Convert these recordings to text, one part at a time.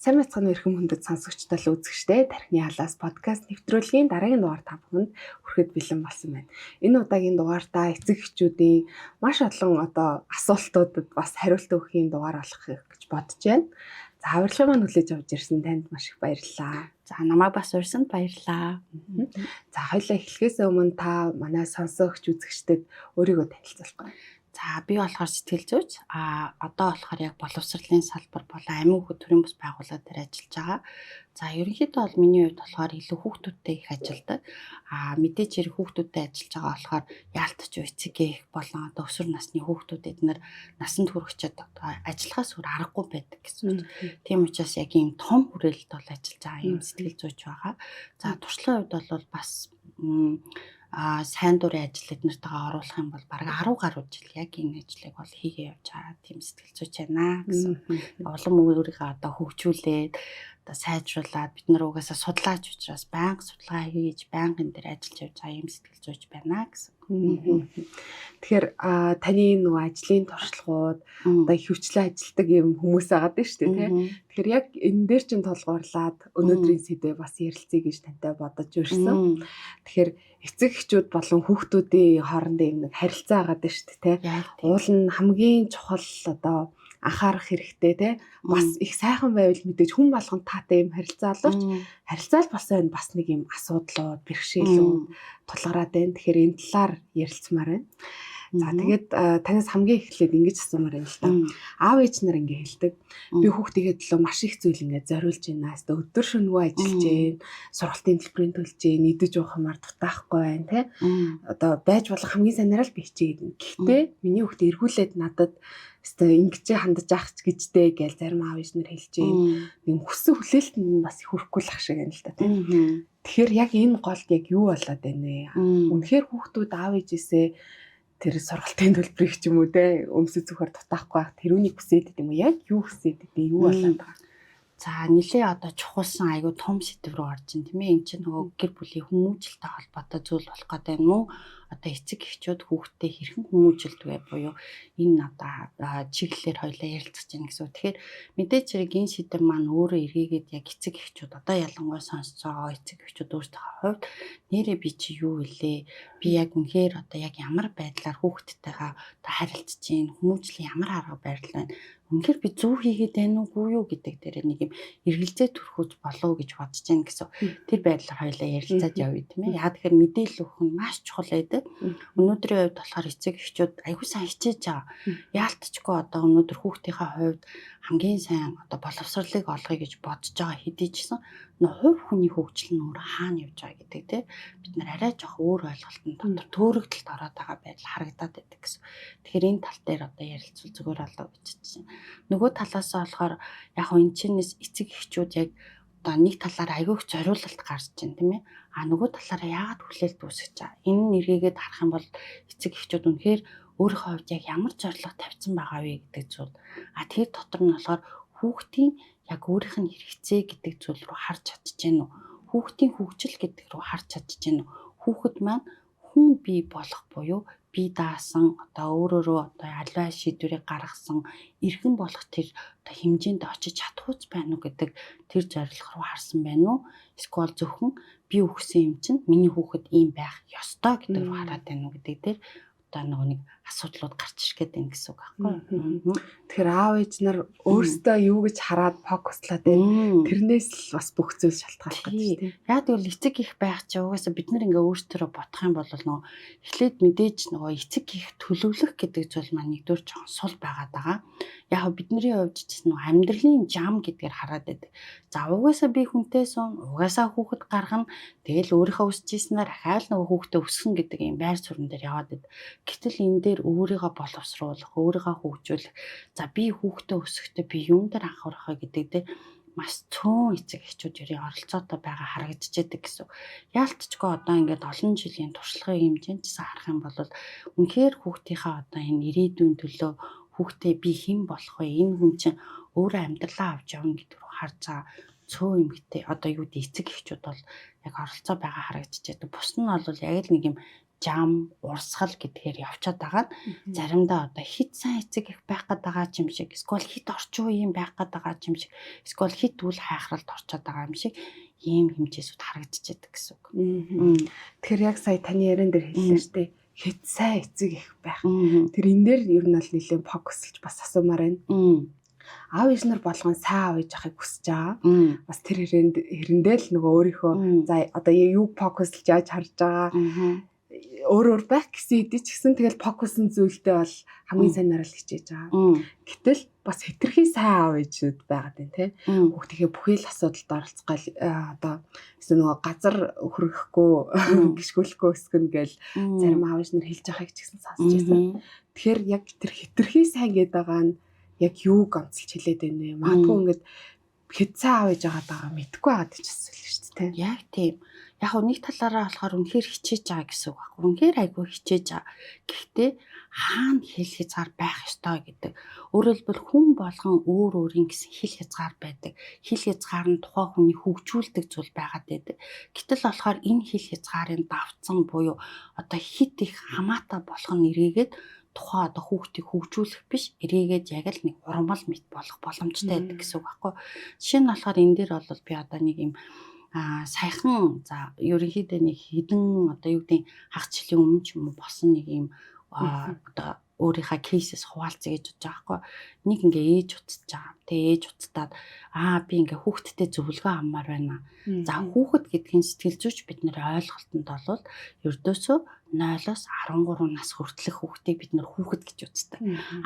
Сайн байцгаана уу, эрхэм хүндэт сонсогчдоо, үзэгчдээ. Тархины халаас подкаст нэвтрүүлгийн дараагийн дугаар та бүхэнд хүрэхэд бэлэн болсон байна. Энэ удаагийн дугаартаа эцэг эхчүүдийн маш олон одоо асуултуудад бас хариулт өгөх юм дугаар болох гэж бодож байна. За, авралын маань хүлээж авч ирсэн танд маш их баярлалаа. За, намайг бас урьсанд баярлалаа. За, хоёлаа эхлэхээс өмнө та манай сонсогч үзэгчдэд өөрийгөө танилцуулах. За, би болохоор сэтгэл зүйч. Одоо болохоор яг боловсролын салбар болон амин хүүхэд төрийн бус байгууллага дээр ажиллаж байгаа. За, ерөнхийдөө бол миний хувьд болохоор илүү хүүхдүүдтэй их ажилладаг. Мэдээж хэрэг хүүхдүүдтэй ажиллаж байгаа болохоор яалтч эцэг их болон одоо өсвөр насны хүүхдүүд эднэр насанд хүрэхчээд одоо ажиллахаас өөр аргагүй байдаг гэсэн үг. Тийм учраас яг ийм том хүрээлэлд бол ажиллаж байгаа юм сэтгэл зүйч байгаа. За, туршлагын хувьд бол бас сайн дурын ажил эднэртэйгээ оруулах юм бол бараг 10 гаруй жил яг энэ ажлыг бол хийгээ явж байгаа тийм сэтгэл зүйч байна гэсэн. Улам өөрийгөө одоо хөгжүүлээд, одоо сайжруулад, бид нар угаасаа судлаач учраас байнга судалгаа хийж, байнга энэ дээр ажиллаж явж байгаа юм сэтгэл зүйч байна гэсэн. Тэгэхээр таны нөгөө ажлын туршлагууд одоо ихэвчлэн ажилтдаг юм хүмүүс агаад байна шүү дээ, тий. Тэгэхээр яг энэ дээр чинь тулгуурлаад өнөөдрийн сэдвээ бас ярилцъя гэж тантай бодож ирсэн. Тэгэхээр эцэг эхчүүд болон хүүхдүүдийн хоорондын юм нэг харилцаа агаад байна шүү дээ, тий. Уул нь хамгийн чухал одоо анхаарах хэрэгтэй, тий. Бас их сайхан байвал мэдээж хүн болгонд таатай юм харилцаа боловч харилцаа л болсон энэ бас нэг юм асуудлууд, бэрхшээлүүд тулгараад байна. Тэгэхээр энэ талаар ярилцмаар байна. За, тэгээд танаас хамгийн эхлээд ингэж асуумаар байна л да. Аав ээж нар ингэ хэлдэг. Би хүүхдийнхээ төлөө маш их зүйл ингэ зориулж байна. Хэвээ өдөр шөнөгүй ажиллаж байна. Сургалтын төлбөрийг төлж байна. Идэж уух юмар дутаахгүй байна, тэ. Одоо байж болох хамгийн сайнараа л би хичээгээд байна. Гэхдээ миний хүүхд эргүүлээд надад хэвээ ингэж хандаж авах ч гэжтэй гээл зарим аав ээж нар хэлж байна. Нэг хүссэн хүлээлтэнд нь бас хүрэхгүй л ах шиг байна л да, тэ. Тэгэхээр яг энэ голд яг юу болоод байна вэ? Үнэхээр хүүхдүүд аав ээжээсээ тэр сургалтын төлбөрийг ч юм уу те өмсөж зүхээр дутаахгүй байх тэр үнийг хүсээд идэм үү? Яг юу хүсээд идэв? Юу болоод байгаа? За, нилээ одоо чухалсан айгүй том сэдв рүү орж ин, тийм ээ. Энд чинь нөгөө гэр бүлийн хүмүүжлэлтэй холбоотой зүйл болох гэдэг юм уу? Одоо эцэг эхчүүд хүүхдээ хэрхэн хүмүүжилдэг вэ буюу энэ одоо чиглэлээр хоёлаа ярилцах чинь гэсэн. Тэгэхээр мэдээж хэрэг энэ сэдв маань өөрөө эргээгээд яг эцэг эхчүүд, одоо ялангуяа сонсож байгаа эцэг эхчүүд өөрсдийнхөө хувьд нэрээ би чи юу вүлээ? Би яг үнэхээр одоо яг ямар байдлаар хүүхдтэйгээ одоо харилцаж чинь, хүмүүжлийн ямар арга барил байна? Үнэхээр би зөв хийгээд байна уугүй юу гэдэг дээр нэг юм эргэлзээ төрхөж болов гэж бодож байна гэсэн. Тэр байдлаар хоёлаа ярилцаад явъя, тийм ээ. Яг тэгэхээр мэдээлэл өгөх нь маш чухал байдаг. Өнөөдрийн хувьд болохоор эцэг эхчүүд аягүй сайн хичээж байгаа. Яалтчгүй одоо өнөөдөр хүүхдийнхээ хувьд хамгийн сайн одоо боловсролыг олгоё гэж бодож байгаа хэдий ч гэсэн нөө хувь хүний хөгжил нь өөр хаана явж байгаа гэдэг, те, бид нар арай жоох өөр ойлголтын дотор төөрөгдөлд ороод байгаа байдал харагдаад байдаг гэсэн. Тэгэхээр энэ тал дээр одоо ярилцвал зүгээр болоо гэж чинь. Нөгөө талаас нь болохоор яг хөө энэ чинээс эцэг эхчүүд яг одоо нэг талаараа айгүй их зориулалт гарч чинь, тийм ээ. А нөгөө талаараа яагаад хүлээлт үүсгэж байгаа? Энэ нь эргээгээд харах юм бол эцэг эхчүүд үнэхээр өөрийнхөө хувьд яг ямар зорилго тавьсан байгаа вэ гэдэг зүйл. А тэр дотор нь болохоор хүүхдийн яг өөрийнх нь хэрэгцээ гэдэг зүйл рүү харж чадж гэнэ үү? Хүүхдийн хөгжил гэдэг рүү харж чадж гэнэ үү? Хүүхэд маань хүн бий болох буюу бие даасан, одоо өөрөөрөө одоо аливаа шийдвэрийг гаргасан эргэн болох тэр одоо хэмжээнд очиж чадахуйц байна уу гэдэг тэр зорилго руу харсан байна уу? Эсвэл зөвхөн би өгсөн юм чинь миний хүүхэд ийм байх ёстой гэдэг рүү хараад байна уу гэдэг дээр одоо нөгөө нэг асуудлууд гарч ирэх гээд байна гэсэн үг байхгүй. Тэгэхээр аав ээж нар өөрсдөө юу гэж хараад фокуслаад байна. Тэрнээс л бас бүх зүйл шалтгаалах гэж, тийм. Яг тэгвэл эцэг их байх чи угаасаа бид нар ингээ өөрсдөө бодох юм бол нөгөө эхлээд мэдээж нөгөө эцэг их төлөвлөх гэдэг зүйл маань нэгдүгээр жоохон сул байгаад байгаа. Яг бидний хувьд ч гэсэн нөгөө амьдралын жам гэдгээр хараад байдаг. За, угаасаа би хүнтэй суун, угаасаа хүүхэд гаргана. Тэгэл өөрийнхөө өсөж ийснээр ахаал нөгөө хүүхдээ өсгөн гэдэг юм байр суурин дээр яваад байдаг. Гэтэл энэ дээр өөрийгөө боловсруулах, өөрийгөө хөгжүүлэх, за би хүүхдээ өсгөхдөө би юун дээр анхаарах вэ гэдэг дээр маш цөөн эцэг эхчүүд ерийн оролцоотой байгаа харагдчихэдэг гэсэн. Яалтчгүй одоо ингээд олон жилийн туршлагын хэмжээнд ч харах юм бол үнэхээр хүүхдийнхээ одоо энэ ирээдүйн төлөө, хүүхдээ би хэн болох вэ? Энэ хүн чинь өөрөө амьдралаа авч явна гэдэг рүү харж байгаа цөө эмэгтэй одоо юу гэдэг эцэг эхчүүд бол яг оролцоо байгаа харагдчихэдэг. Бус нь бол яг л нэг юм Жам, урсгал гэдгээр явчаад байгаа нь заримдаа одоо хит сайн эцэг их байх гээд байгаа юм шиг, эсвэл хит орчин үеийн байх гээд байгаа юм шиг, эсвэл хит үл хайхралд орчоод байгаа юм шиг ийм хэмжээсүүд харагдчихэдэг гэсэн үг. Тэгэхээр яг сая таны яриан дээр хэллээ шүү дээ. Хит сайн эцэг их байх. Тэр энэ дээр ер нь бол нэлээд фокуслж бас асуумаар байна. Аав ээж нар болгон сайн аав ээж ахыг хүсэж байгаа. Бас тэр хэрэндээ л нөгөө өөрийнхөө за одоо юу фокуслж яаж харж байгаа өөр өөр байх гэсэн хэдий ч гэсэн тэгэл фокусын зүйлдээ бол хамгийн сайнаар л хичээж байгаа. Гэтэл бас хэтэрхий сайн аав ээжүүд байгаад байна те. Хүүхдийнхээ бүхий л асуудалд оролцох гал одоо эсвэл нөгөө газар хөргөхгүй гიშгүүлэхгүй өсгөн гээл зарим аав ээж нар хэлж байгааг ч гэсэн сонсч байсан. Тэгэхээр яг тэр хэтэрхий сайн гэдэг байгаа нь яг юуг онцолж хэлээд байна вэ? Магадгүй ингээд хэд сайн аав ээж байгаа даа мэдэхгүй байгаад ч эсвэл шүү дээ. Яг тийм. Яг хөө нэг талаараа болохоор үнэхээр хичээж байгаа гэсэн үг байхгүй. Үнэхээр айгүй хичээж байгаа. Гэхдээ хаана хэл хязгаар байх ёстой гэдэг. Өөрөөр хэлбэл хүн болгон өөр өөрийн гэсэн хэл хязгаар байдаг. Хэл хязгаар нь тухайн хүний хөгжүүлдэг зүйл байгаад байдаг. Гэтэл болохоор энэ хэл хязгаарын давцсан буюу одоо хит их хамаатай болох нь эргээгээд тухайн одоо хүүхдийг хөгжүүлэх биш эргээгээд яг л нэг урмал мэт болох боломжтой байдаг гэсэн үг байхгүй. Жишээ нь болохоор энэ дээр бол би одоо нэг юм саяхан за ерөнхийдөө нэг хэдэн одоо юу гэдэг хагас жилийн өмнө ч юм уу болсон нэг юм одоо өөрийнхөө кейсээс хуваалцъя гэж бодож байгаа байхгүй. Нэг ингээ ээж уцаж байгаа. Тэгээ ээж уцтаад би ингээ хүүхэдтэй зөвлөгөө авмаар байна. За хүүхэд гэдгийн сэтгэл зүйч бид нэр ойлголтонд бол ердөөсөө 0-оос 13 нас хүртэлх хүүхдийг бид нэр хүүхэд гэж үздэг.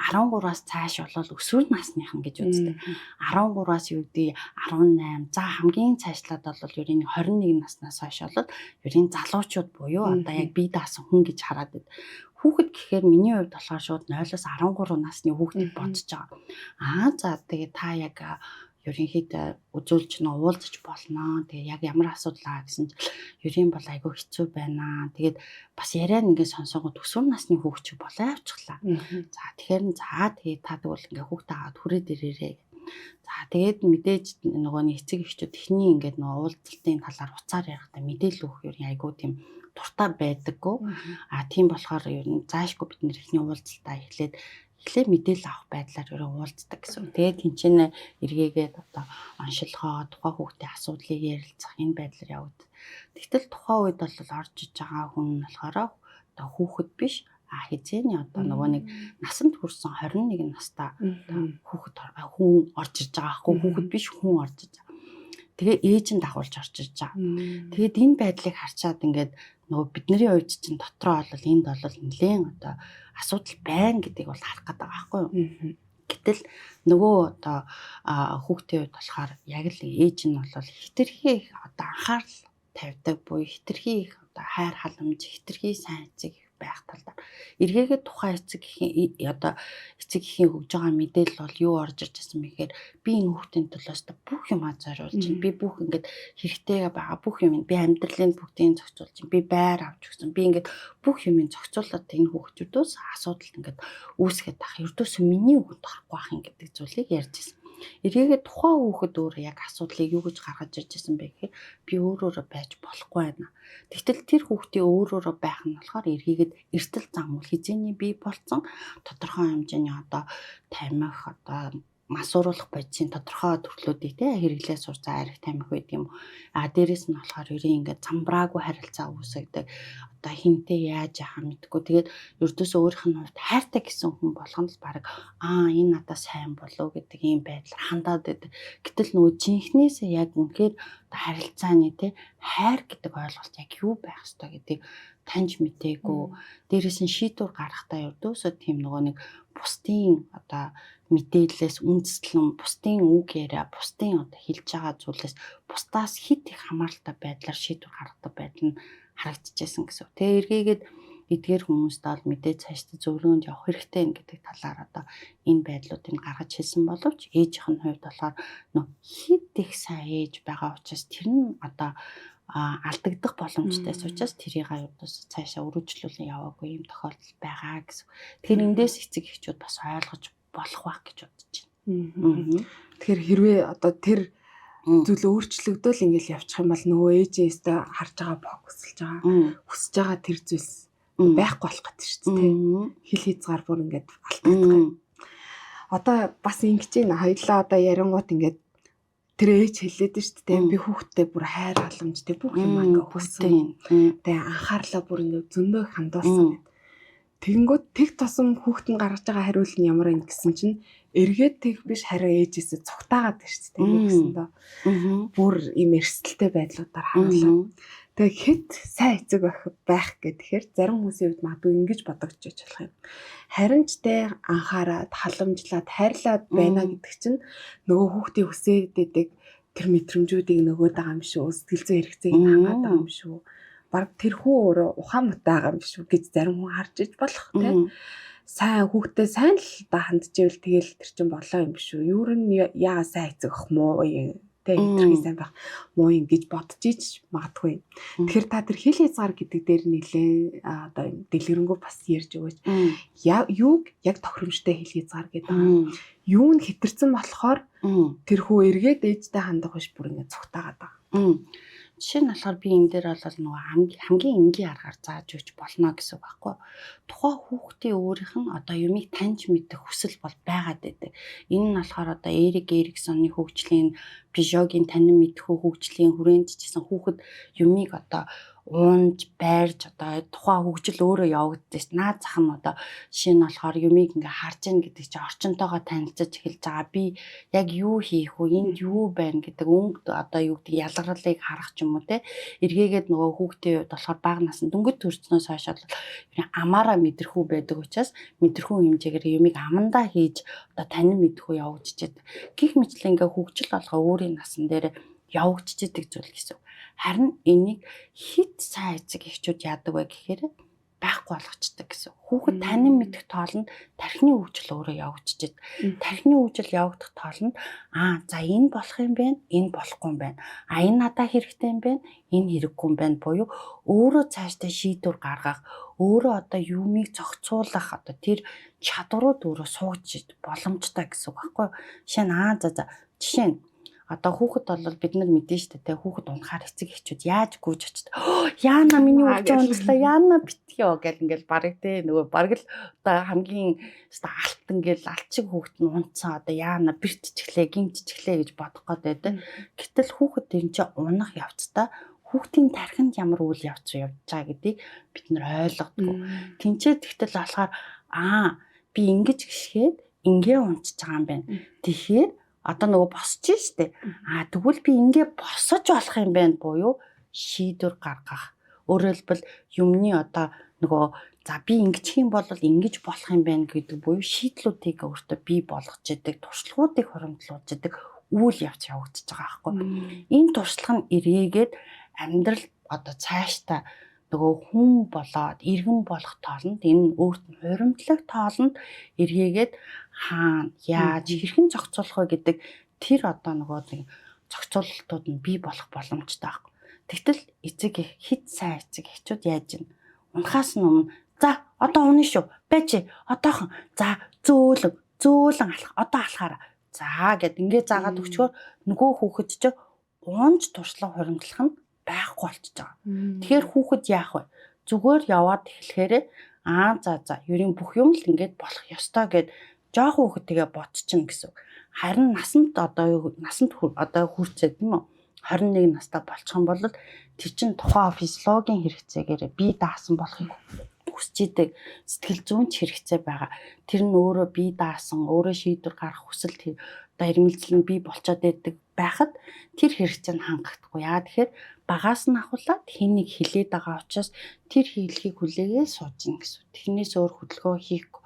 13-аас цааш бол өсвөр насныхан гэж үздэг. 13-аас юу гэдэг 18 за хамгийн цаашлаад бол ер нь 21 наснаас хойш бол ер нь залуучууд буюу одоо яг бие даасан хүн гэж хараад байд. Хүүхэд гэхээр миний хувьд болохоор шууд 0-оос 13 насны хүүхдийг бодож байгаа. За тэгээ та яг ерөнхийдөө үзүүлж нь уулзаж болно. Тэгээ яг ямар асуудал аа гэсэн чинь ерийн бол айгүй хэцүү байна. Тэгээд бас яриа ингээд сонсонгод өсвөр насны хүүхд чиг болоо явчихлаа. За тэгэхээр за тэгээ та тэгвэл ингээд хүүхдээ аваад хүрээд ирээрээ. За тэгээд мэдээж нөгөө нэг эцэг эхчүүд эхний ингээд нөгөө уулзалтын талаар уцаар ярихдаа мэдээлэл өгөх ер нь айгүй тийм дуртай байдаггүй. Тийм болохоор ер нь заашгүй бид нэр эхний уулзалтаа эхлээд мэдээлэл авах байдлаар ерөө уулздаг гэсэн. Тэгээд тэнцэнэ эргээгээд одоо оншилгоо, тухайн хүүхдийн асуудлыг ярилцах энэ байдлаар явагдав. Тэгтэл тухайн үед бол орж иж байгаа хүн нь болохоор одоо хүүхэд биш хизээний одоо нөгөө нэг насанд хүрсэн 21 настай хүүхэд хүн орж иж байгаа байхгүй хүүхэд биш хүн орж иж байгаа. Тэгээ ээж нь дагуулж орж иж байгаа. Тэгээд энэ байдлыг харчаад ингээд нөгөө бидний хувьд чинь дотроо бол энд бол нэлээд одоо асуудал байна гэдгийг бол харах гэдэг байгаа байхгүй юу. Гэтэл нөгөө одоо хүүхдийн хувьд болохоор яг л ээж нь бол хэтэрхий их одоо анхаарал тавьдаг буюу хэтэрхий их одоо хайр халамж, хэтэрхий сайн эцэг байх талаар. Эргээгээд тухайн эцэг эхийн одоо эцэг эхийн өгж байгаа мэдээлэл бол юу орж ирж байсан бэ гэхээр би энэ хүүхдийн төлөөс бүх юмаа зориулж байна. Би бүх ингээд хэрэгтэй байгаа бүх юм би амьдралын бүгдийг зохицуулж байна. Би байр авч өгсөн. Би ингээд бүх юмыг зохицуулаад энэ хүүхдүүдээс асуудал ингээд үүсгээд ах. Ердөөсөө миний үгэнд орохгүй байх юм гэдэг зүйлийг ярьж байсан. Эргээгээд тухайн хүүхэд өөрөө яг асуудлыг юу гэж гаргаж ирж байсан бэ гэхээр би өөрөөрөө байж болохгүй байна. Тэгтэл тэр хүүхдийн өөрөөрөө байх нь болохоор эргээгээд эртэл зам үл хизээний бий болцсон тодорхой хэмжээний одоо тамхи одоо масууруулах бодисын тодорхой төрлүүдийг те хэрэглээ сурцаа арх тамхи байдаг юм. А дээрэс нь болохоор ерийн ингээд замбраагүй харилцаа үүсгдэг. Одоо хинтээ яаж яхаа мэдгүй. Тэгээд ердөөсөө өөрийнх нь хувьд хайртай гэсэн хүн болгоно л баг энэ надад сайн болов гэдэг ийм байдлаар хандаад байдаг. Гэтэл нөгөө жинхнээсээ яг үнэхээр харилцааны те хайр гэдэг ойлголт яг юу байх ёстой гэдгийг таньж мтээгүй. Дээрэс нь шийдвэр гаргахтаа ердөөсөө тийм нөгөө нэг бусдын одоо мэдээллээс үндэслэн бусдын үг яриа, бусдын одоо хэлж байгаа зүйлээс бусдаас хит их хамааралтай байдлаар шийдвэр гаргадаг байдал нь харагдчихсэн гэсэн. Тэгээ эргээгээд эдгээр хүмүүст бол мэдээ цаашдаа зөвлөгөөнд явах хэрэгтэй гэдэг талаар одоо энэ байдлуудыг гаргаж хэлсэн боловч ээжийнх нь хувьд болохоор нөө хит их сайн ээж байгаа учраас тэр нь одоо алдагдах боломжтой учраас тэрийг юудаас цаашаа өргөжлүүлэн яваагүй юм тохиолдол байгаа гэсэн. Тэгэхээр эндээс эцэг эхчүүд бас ойлгож болох байх гэж бодож байна. Тэгэхээр хэрвээ одоо тэр зүйл өөрчлөгдөөл ингээл явчих юм бол нөгөө ээжийн өстө харж байгаа фокуслж байгаа хүсэж байгаа тэр зүйлс Байхгүй болох гэдэг шүү дээ. Хил хязгаар бүр ингээд алдагдах. Одоо бас ингэж байна. Хоёлаа одоо ярингуут ингээд тэр ээж хэлээд шүү дээ. Би хүүхдтэй бүр хайр халамжтай бүх юм ингээ өгсөн. Тэгээ анхаарлаа бүр ингээ зөндөө хандуулсан гэдэг. Тэгэнгүүт тэг тусам хүүхд нь гаргаж байгаа хариулт нь ямар юм гэсэн чинь эргээд тэг биш харин ээжээсээ цугтаагаад байна шүү дээ. Гэсэн доо. Бүр ийм эрсдэлтэй байдлуудаар харуулаа. Тэгээ хэд сайн эцэг байх гэхээр зарим хүмүүсийн хувьд магадгүй ингэж бодогдож болох юм. Харин ч тэ анхаарад, халамжлаад, хайрлаад байна гэдэг чинь нөгөө хүүхдийн хүсээд байдаг тэр мэдрэмжүүдийг нөгөөд байгаа юм шүү. Сэтгэл зүйн хэрэгцээг нь хангаад байгаа юм шүү. Бараг тэр хүү өөрөө ухаан муутай байгаа юм шүү гэж зарим хүн харж иж болох тэ. Сайн хүүхдээ сайн л да хандчихвэл тэгэл тэр чинь болоо юм биш үү. Юу н яа сайн эцэг ах муу юм тэ хэтэрхий сайн байх муу юм гэж бодож ич магадгүй. Тэгэхээр та тэр хил хязгаар гэдэг дээр нэлээ одоо юм дэлгэрэнгүй бас ярьж өгөөч. Юуг яг тохиромжтой хил хязгаар гэдэг байгаа. Юу нь хэтэрсэн болохоор тэр хүү эргээд ээжтэй хандах биш бүр ингэ цугтаагаад байгаа. Жишээ нь болохоор би энэ дээр бол нөгөө хамгийн энгийн аргаар зааж өгч болно гэсэн үг байхгүй. Тухайн хүүхдийн өөрийнх нь одоо юмыг таньж мэдэх хүсэл бол байгаад байдаг. Энэ нь болохоор одоо Эрик Эриксоны хөгжлийн, Пижогийн танин мэдэх хөгжлийн хүрээнд ч гэсэн хүүхэд юмыг одоо уунж, байрж одоо тухайн хөгжил өөрөө явагддаг ш. Наад зах нь одоо жишээ нь болохоор юмыг ингээ харж ийн гэдэг чинь орчинтойгоо танилцаж эхэлж байгаа. Би яг юу хийх вэ? Энд юу байна гэдэг өнгө одоо юу гэдэг ялгарлыг харах ч юм уу те. Эргээгээд нөгөө хүүхдийн хувьд болохоор бага наснд дөнгөж төрснөөс хойш бол амаараа мэдрэхүү байдаг учраас мэдрэхүү хэмжээгээр юмыг амандаа хийж одоо танин мэдрэхүү явагдчихэд. Гэх мэтлэн ингээ хөгжил болгоо өөрийн насан дээр явагдчихэдэг зүйл гэсэн. Харин энийг хит сайн эцэг эхчүүд яадаг вэ гэхээр байхгүй болгочдөг гэсэн. Хүүхэд танин мэдэх тоолонд тархины хөгжил өөрөө явагдчихэд. Тархины хөгжил явагдах тоолонд за энэ болох юм байна, энэ болохгүй юм байна. Энэ надад хэрэгтэй юм байна, энэ хэрэггүй юм байна буюу өөрөө цаашдаа шийдвэр гаргах, өөрөө одоо юмыг зохицуулах одоо тэр чадварууд өөрөө суугч боломжтой гэсэн үг байхгүй юу? Жишээ нь за жишээ нь одоо хүүхэд бол бид нар мэдэн штэ тэ хүүхэд унахаар эцэг эхчүүд яаж гүйж очдог. Яана миний хүүхд унцлаа, яана битгий гэл ингээл бараг тэ нөгөө бараг л одоо хамгийн алт ингээл алт шиг хүүхэд нь унцсан одоо яана бэртчихлээ, гимтчихлээ гэж бодох гээд байдаг. Гэтэл хүүхэд тэр чинь унах явцдаа хүүхдийн тархинд ямар үйл явц явж байгаа гэдгийг бид нар ойлгодгоо. Тинчээ тэгтэл болохоор би ингэж гიშгээд ингээ унцж байгаа юм байна. Тэгэхээр одоо нөгөө босч штэ. Тэгвэл би ингээ босож болох юм байна буюу шийдвэр гаргах. Өөрөөр хэлбэл юмны одоо нөгөө за би ингэчих юм бол ингэж болох юм байна гэдэг буюу шийдлүүдийг өөртөө бий болгож идэг, туршлагуудыг хуримтлуулж идэг үйл явц явагдаж байгаа байхгүй. Энэ туршлага нь эргээгээд амьдрал одоо цаашдаа нөгөө хүн болоод иргэн болох тоолонд энэ өөрт нь хуримтлах тоолонд эргээгээд хаана яаж хэрхэн зохицуулах вэ гэдэг тэр одоо нөгөө нэг зохицуулалтууд нь бий болох боломжтой байхгүй. Тэгтэл эцэг их хит сайн эцэг эхчүүд яаж юм? Унахаас нь өмнө за одоо унаа шүү. Байж одоохон за зөөлөн зөөлөн алах одоо алахаараа за гэд ингээ заагаад өчгөр нөгөө хүүхэд чи унж туршлага хуримтлах нь байхгүй болчихж байгаа. Тэгэхээр хүүхэд яах вэ? Зүгээр яваад эхлэхээр за ерийн бүх юм л ингээд болох ёстой гэд жоохон хүүхэд тэгээ бодчихно гэсэн. Харин насанд одоо насанд одоо хүрцээд юм уу? 21 настай болчих юм бол тэр чинь тухайн физиологийн хэрэгцээгээр бие даасан болохыг хүсэж идэг сэтгэл зүйн ч хэрэгцээ байгаа. Тэр нь өөрөө бие даасан, өөрөө шийдвэр гаргах хүсэл тэр одоо эрмэлзэл нь бий болцоод байдаг байхад тэр хэрэгцээ нь хангагдахгүй. Яа тэгэхээр багаас нь ахуулаад хин нэг хилээд байгаа учраас тэр хийлхийг хүлээгээ сууж гин гэсэн. Тэрнээс өөр хөдөлгөөн хийхгүй.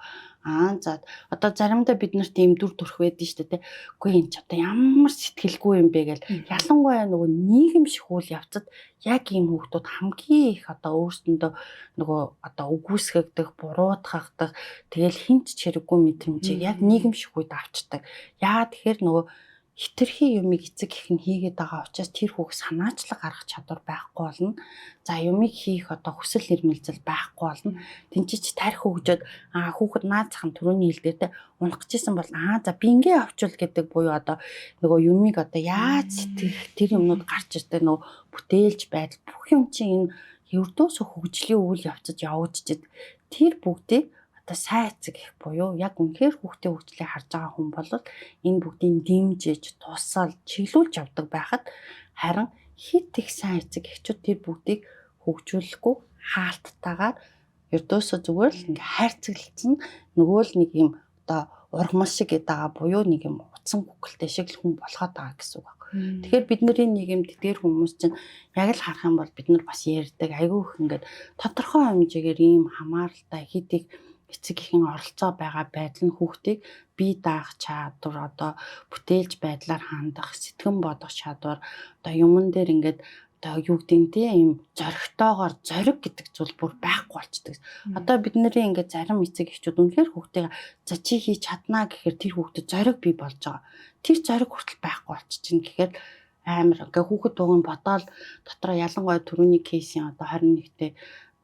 За одоо заримдаа бид нарт ийм дүр төрх байдэн шүү дээ. Үгүй энэ ч одоо ямар сэтгэлгүй юм бэ гэл. Ялангуяа нөгөө нийгэмших үйл явцад яг ийм хүүхдүүд хамгийн их одоо өөрсөндөө нөгөө одоо үгүйсгэгдэх, буруутгагдах, тэгэл хинт ч хэрэггүй мэдрэмжийг яг нийгэмших үед авчдаг. Яа тэгэхээр нөгөө хитрхи юмыг эцэг их нь хийгээд байгаа учраас тэр хүүхд санаачлаг гаргах чадвар байхгүй болно. За юмыг хийх одоо хүсэл эрмэлзэл байхгүй болно. Тинчиж тарих хөгжөөд хүүхэд наад зах нь түрүүний хэл дээр те унах гэжсэн бол за би ингээ авчвал гэдэг буюу одоо нөгөө юмыг одоо яаж сэтгэх тэр юмнууд гарч ирдэг нөгөө бүтээлж байдал бүх юм чинь энэ Ердөөсөө хөгжлийн үйл явцад явагдчихэд тэр бүгдийг одоо сайн эцэг их буюу яг үнэхээр хүүхдийн хөгжлийг харж байгаа хүн бол энэ бүгдийг дэмжиж, тусал, чиглүүлж явдаг байхад харин хит их сайн эцэг эхчүүд тэр бүгдийг хөгжүүлэхгүй хаалттайгаар ердөөсөө зүгээр л ингээ хайрцаглалцсан нөгөө л нэг юм одоо ургамал шиг гэдэг байгаа буюу нэг юм утсан гүгэлтэй шиг л хүн болгоод байгаа гэсэн үг. Тэгэхээр бидний нийгэмд тэдгээр хүмүүс чинь яг л харах юм бол бид нар бас ярьдаг айгүй их ингээд тодорхой хэмжээгээр ийм хамааралтай хит их эцэг эхийн оролцоо байгаа байдал нь хүүхдийг бие даах чадвар, одоо бүтээлж байдлаар хандах, сэтгэн бодох чадвар, одоо юмн дээр ингээд одоо юу гэдэг нь те ийм зоригтойгоор зориг гэдэг зүйл бүр байхгүй болчдөг. Одоо бид нарын ингээд зарим эцэг эхчүүд үнэхээр хүүхдээ за чи хийж чаднаа гэхээр тэр хүүхдэд зориг бий болж байгаа. Тэр зориг хүртэл байхгүй болчихно гэхээр амар ингээ хүүхэд уг нь бодоол дотроо ялангуяа түрүүний кейсийн одоо 21-тэй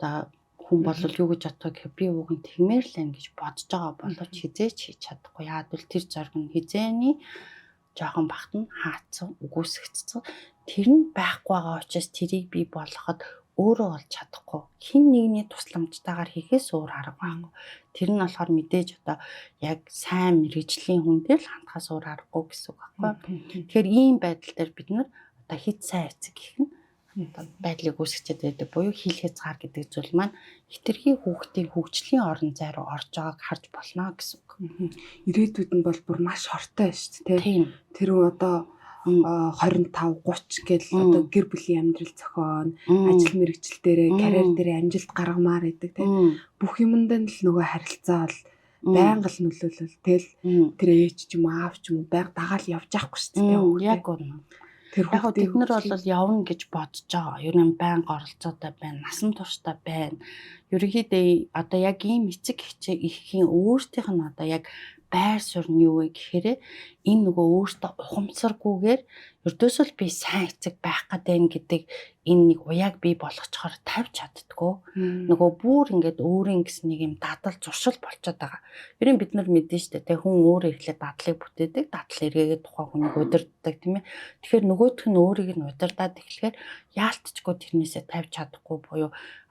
одоо хүн бол юу гэж бодох гэхээр би уг нь тэгмээр л байна гэж бодож байгаа боловч хизээч хийж чадахгүй. Яагаад гэвэл тэр зориг нь хизээний жоохон багт нь хаацсан, үгүйсгэгдсэн. Тэр нь байхгүй байгаа учраас тэрийг бий болгоход өөрөө олж чадахгүй. Хэн нэгний тусламжтайгаар хийхээс өөр арга байхгүй. Тэр нь болохоор мэдээж одоо яг сайн мэрэгжлийн хүн дээр л хандхаас өөр аргагүй гэсэн үг байхгүй. Тэгэхээр ийм байдал дээр бид нар одоо хит сайн эцэг гэх нь одоо байдлыг үүсгэчихэд байдаг буюу хил хязгаар гэдэг зүйл маань хэтэрхий хүүхдийн хөгжлийн орон зай руу орж байгааг харж болно гэсэн үг. Ирээдүйд нь бол бүр маш хортой шүү дээ. Тийм. Тэр одоо 25 30 гэл одоо гэр бүлийн амьдрал зохион, ажил мэргэжил дээрээ, карьер дээрээ амжилт гаргамаар байдаг тийм. Бүх юмд нь л нөгөө харилцаа бол байнга л нөлөөлөл. Тэгэл тэр ээж ч юм уу аав ч юм уу байнга дагаал явж байхгүй шүү дээ. Яг үнэ. Тэр яг бид нар бол явна гэж бодож байгаа. Ер нь байнга оролцоотой байна, насан туршдаа байна. Ерөнхийдөө одоо яг ийм эцэг эхийн өөрсдийнх нь одоо яг байр суурь нь юу вэ гэхээр энэ нөгөө өөртөө ухамсаргүйгээр ердөөсөө л би сайн эцэг байх гэдэг гэдэг энэ нэг уяаг бий болгочхоор тавьж чаддггүй. Нөгөө бүр ингээд өөрийн гэсэн нэг юм дадал зуршил болчиход байгаа. Ер нь бид нар мэдэн штэ тэ хүн өөр эхлээд дадлыг бүтээдэг, дадал эргээгээд тухайн хүнийг удирддаг тийм ээ. Тэгэхээр нөгөөх нь өөрийг нь удирдаад эхлэхээр яалтчгүй тэрнээсээ тавьж чадахгүй буюу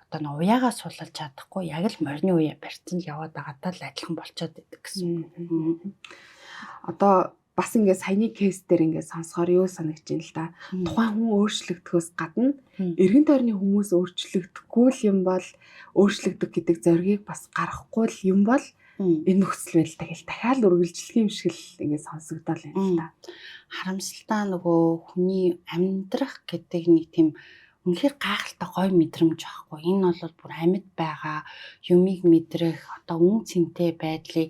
одоо нэг уяагаа сулалж чадахгүй яг л морины уяа барьсан л яваад байгаатай л адилхан болчиход байдаг гэсэн. Одоо бас ингээ саяны кейс дээр ингээ сонсохоор юу санагдаж байна л да. Тухайн хүн өөрчлөгдөхөөс гадна эргэн тойрны хүмүүс өөрчлөгдөхгүй л юм бол өөрчлөгдөх гэдэг зоригийг бас гаргахгүй л юм бол энэ нөхцөл байдал дахиад дахиад үргэлжлэх юм шиг л ингээ сонсогдоод байна л да. Харамсалтай нөгөө хүний амьдрах гэдэг нэг тийм үнэхээр гайхалтай гоё мэдрэмж байхгүй. Энэ бол бүр амьд байгаа юмыг мэдрэх, одоо үн цэнтэй байдлыг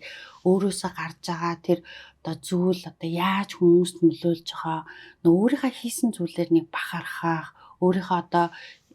өөрөөсөө гарч байгаа тэр одоо зүйл одоо яаж хүмүүст нөлөөлж байгаа, нөө өөрийнхөө хийсэн зүйлээр нэг бахархах, өөрийнхөө одоо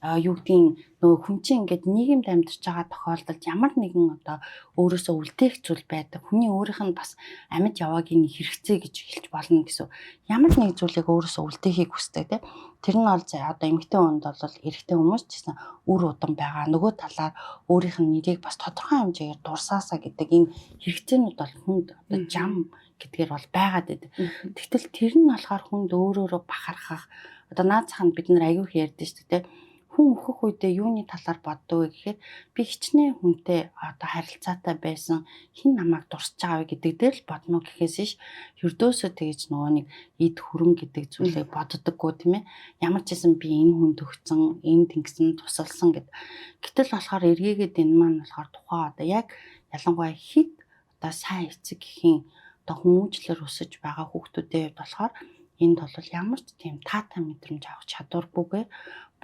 юу гэдгийг нөгөө хүн чинь ингээд нийгэмд амьдарч байгаа тохиолдолд ямар нэгэн одоо өөрөөсөө үлдээх зүйл байдаг. Хүний өөрийнх нь бас амьд яваагийн хэрэгцээ гэж хэлж болно гэсэн. Ямар нэг зүйлийг өөрөөсөө үлдээхийг хүсдэг тийм. Тэр нь бол одоо эмэгтэй хүнд бол эрэгтэй хүмүүс ч гэсэн үр удам байгаа. Нөгөө талаар өөрийнх нь нэрийг бас тодорхой хэмжээгээр дурсаасаа гэдэг энэ хэрэгцээнүүд бол хүнд одоо жам гэдгээр бол байгаад байдаг. Тэгтэл тэр нь болохоор хүнд өөрөөрөө бахархах одоо наад зах нь бид нар аягүй их ярьдэн шүү дээ. Хүн өөхөх үедээ юуны талаар боддог вэ гэхээр би хичнээн хүнтэй одоо харилцаатай байсан, хэн намайг дурсаж байгаа вэ гэдэг дээр л бодно гэхээс иш ердөөсөө тэгэж нөгөө нэг эд хөрөн гэдэг зүйлийг боддоггүй тийм ээ. Ямар ч байсан би энэ хүнд өгцөн, энэ тэнгисэн тусалсан гэд. Гэтэл болохоор эргээгээд энэ маань болохоор тухайн одоо яг ялангуяа хит одоо сайн эцэг эхийн одоо хүмүүжлэр өсөж байгаа хүүхдүүдийн хувьд болохоор энд бол ямар ч тийм таатай мэдрэмж авах чадваргүйгээр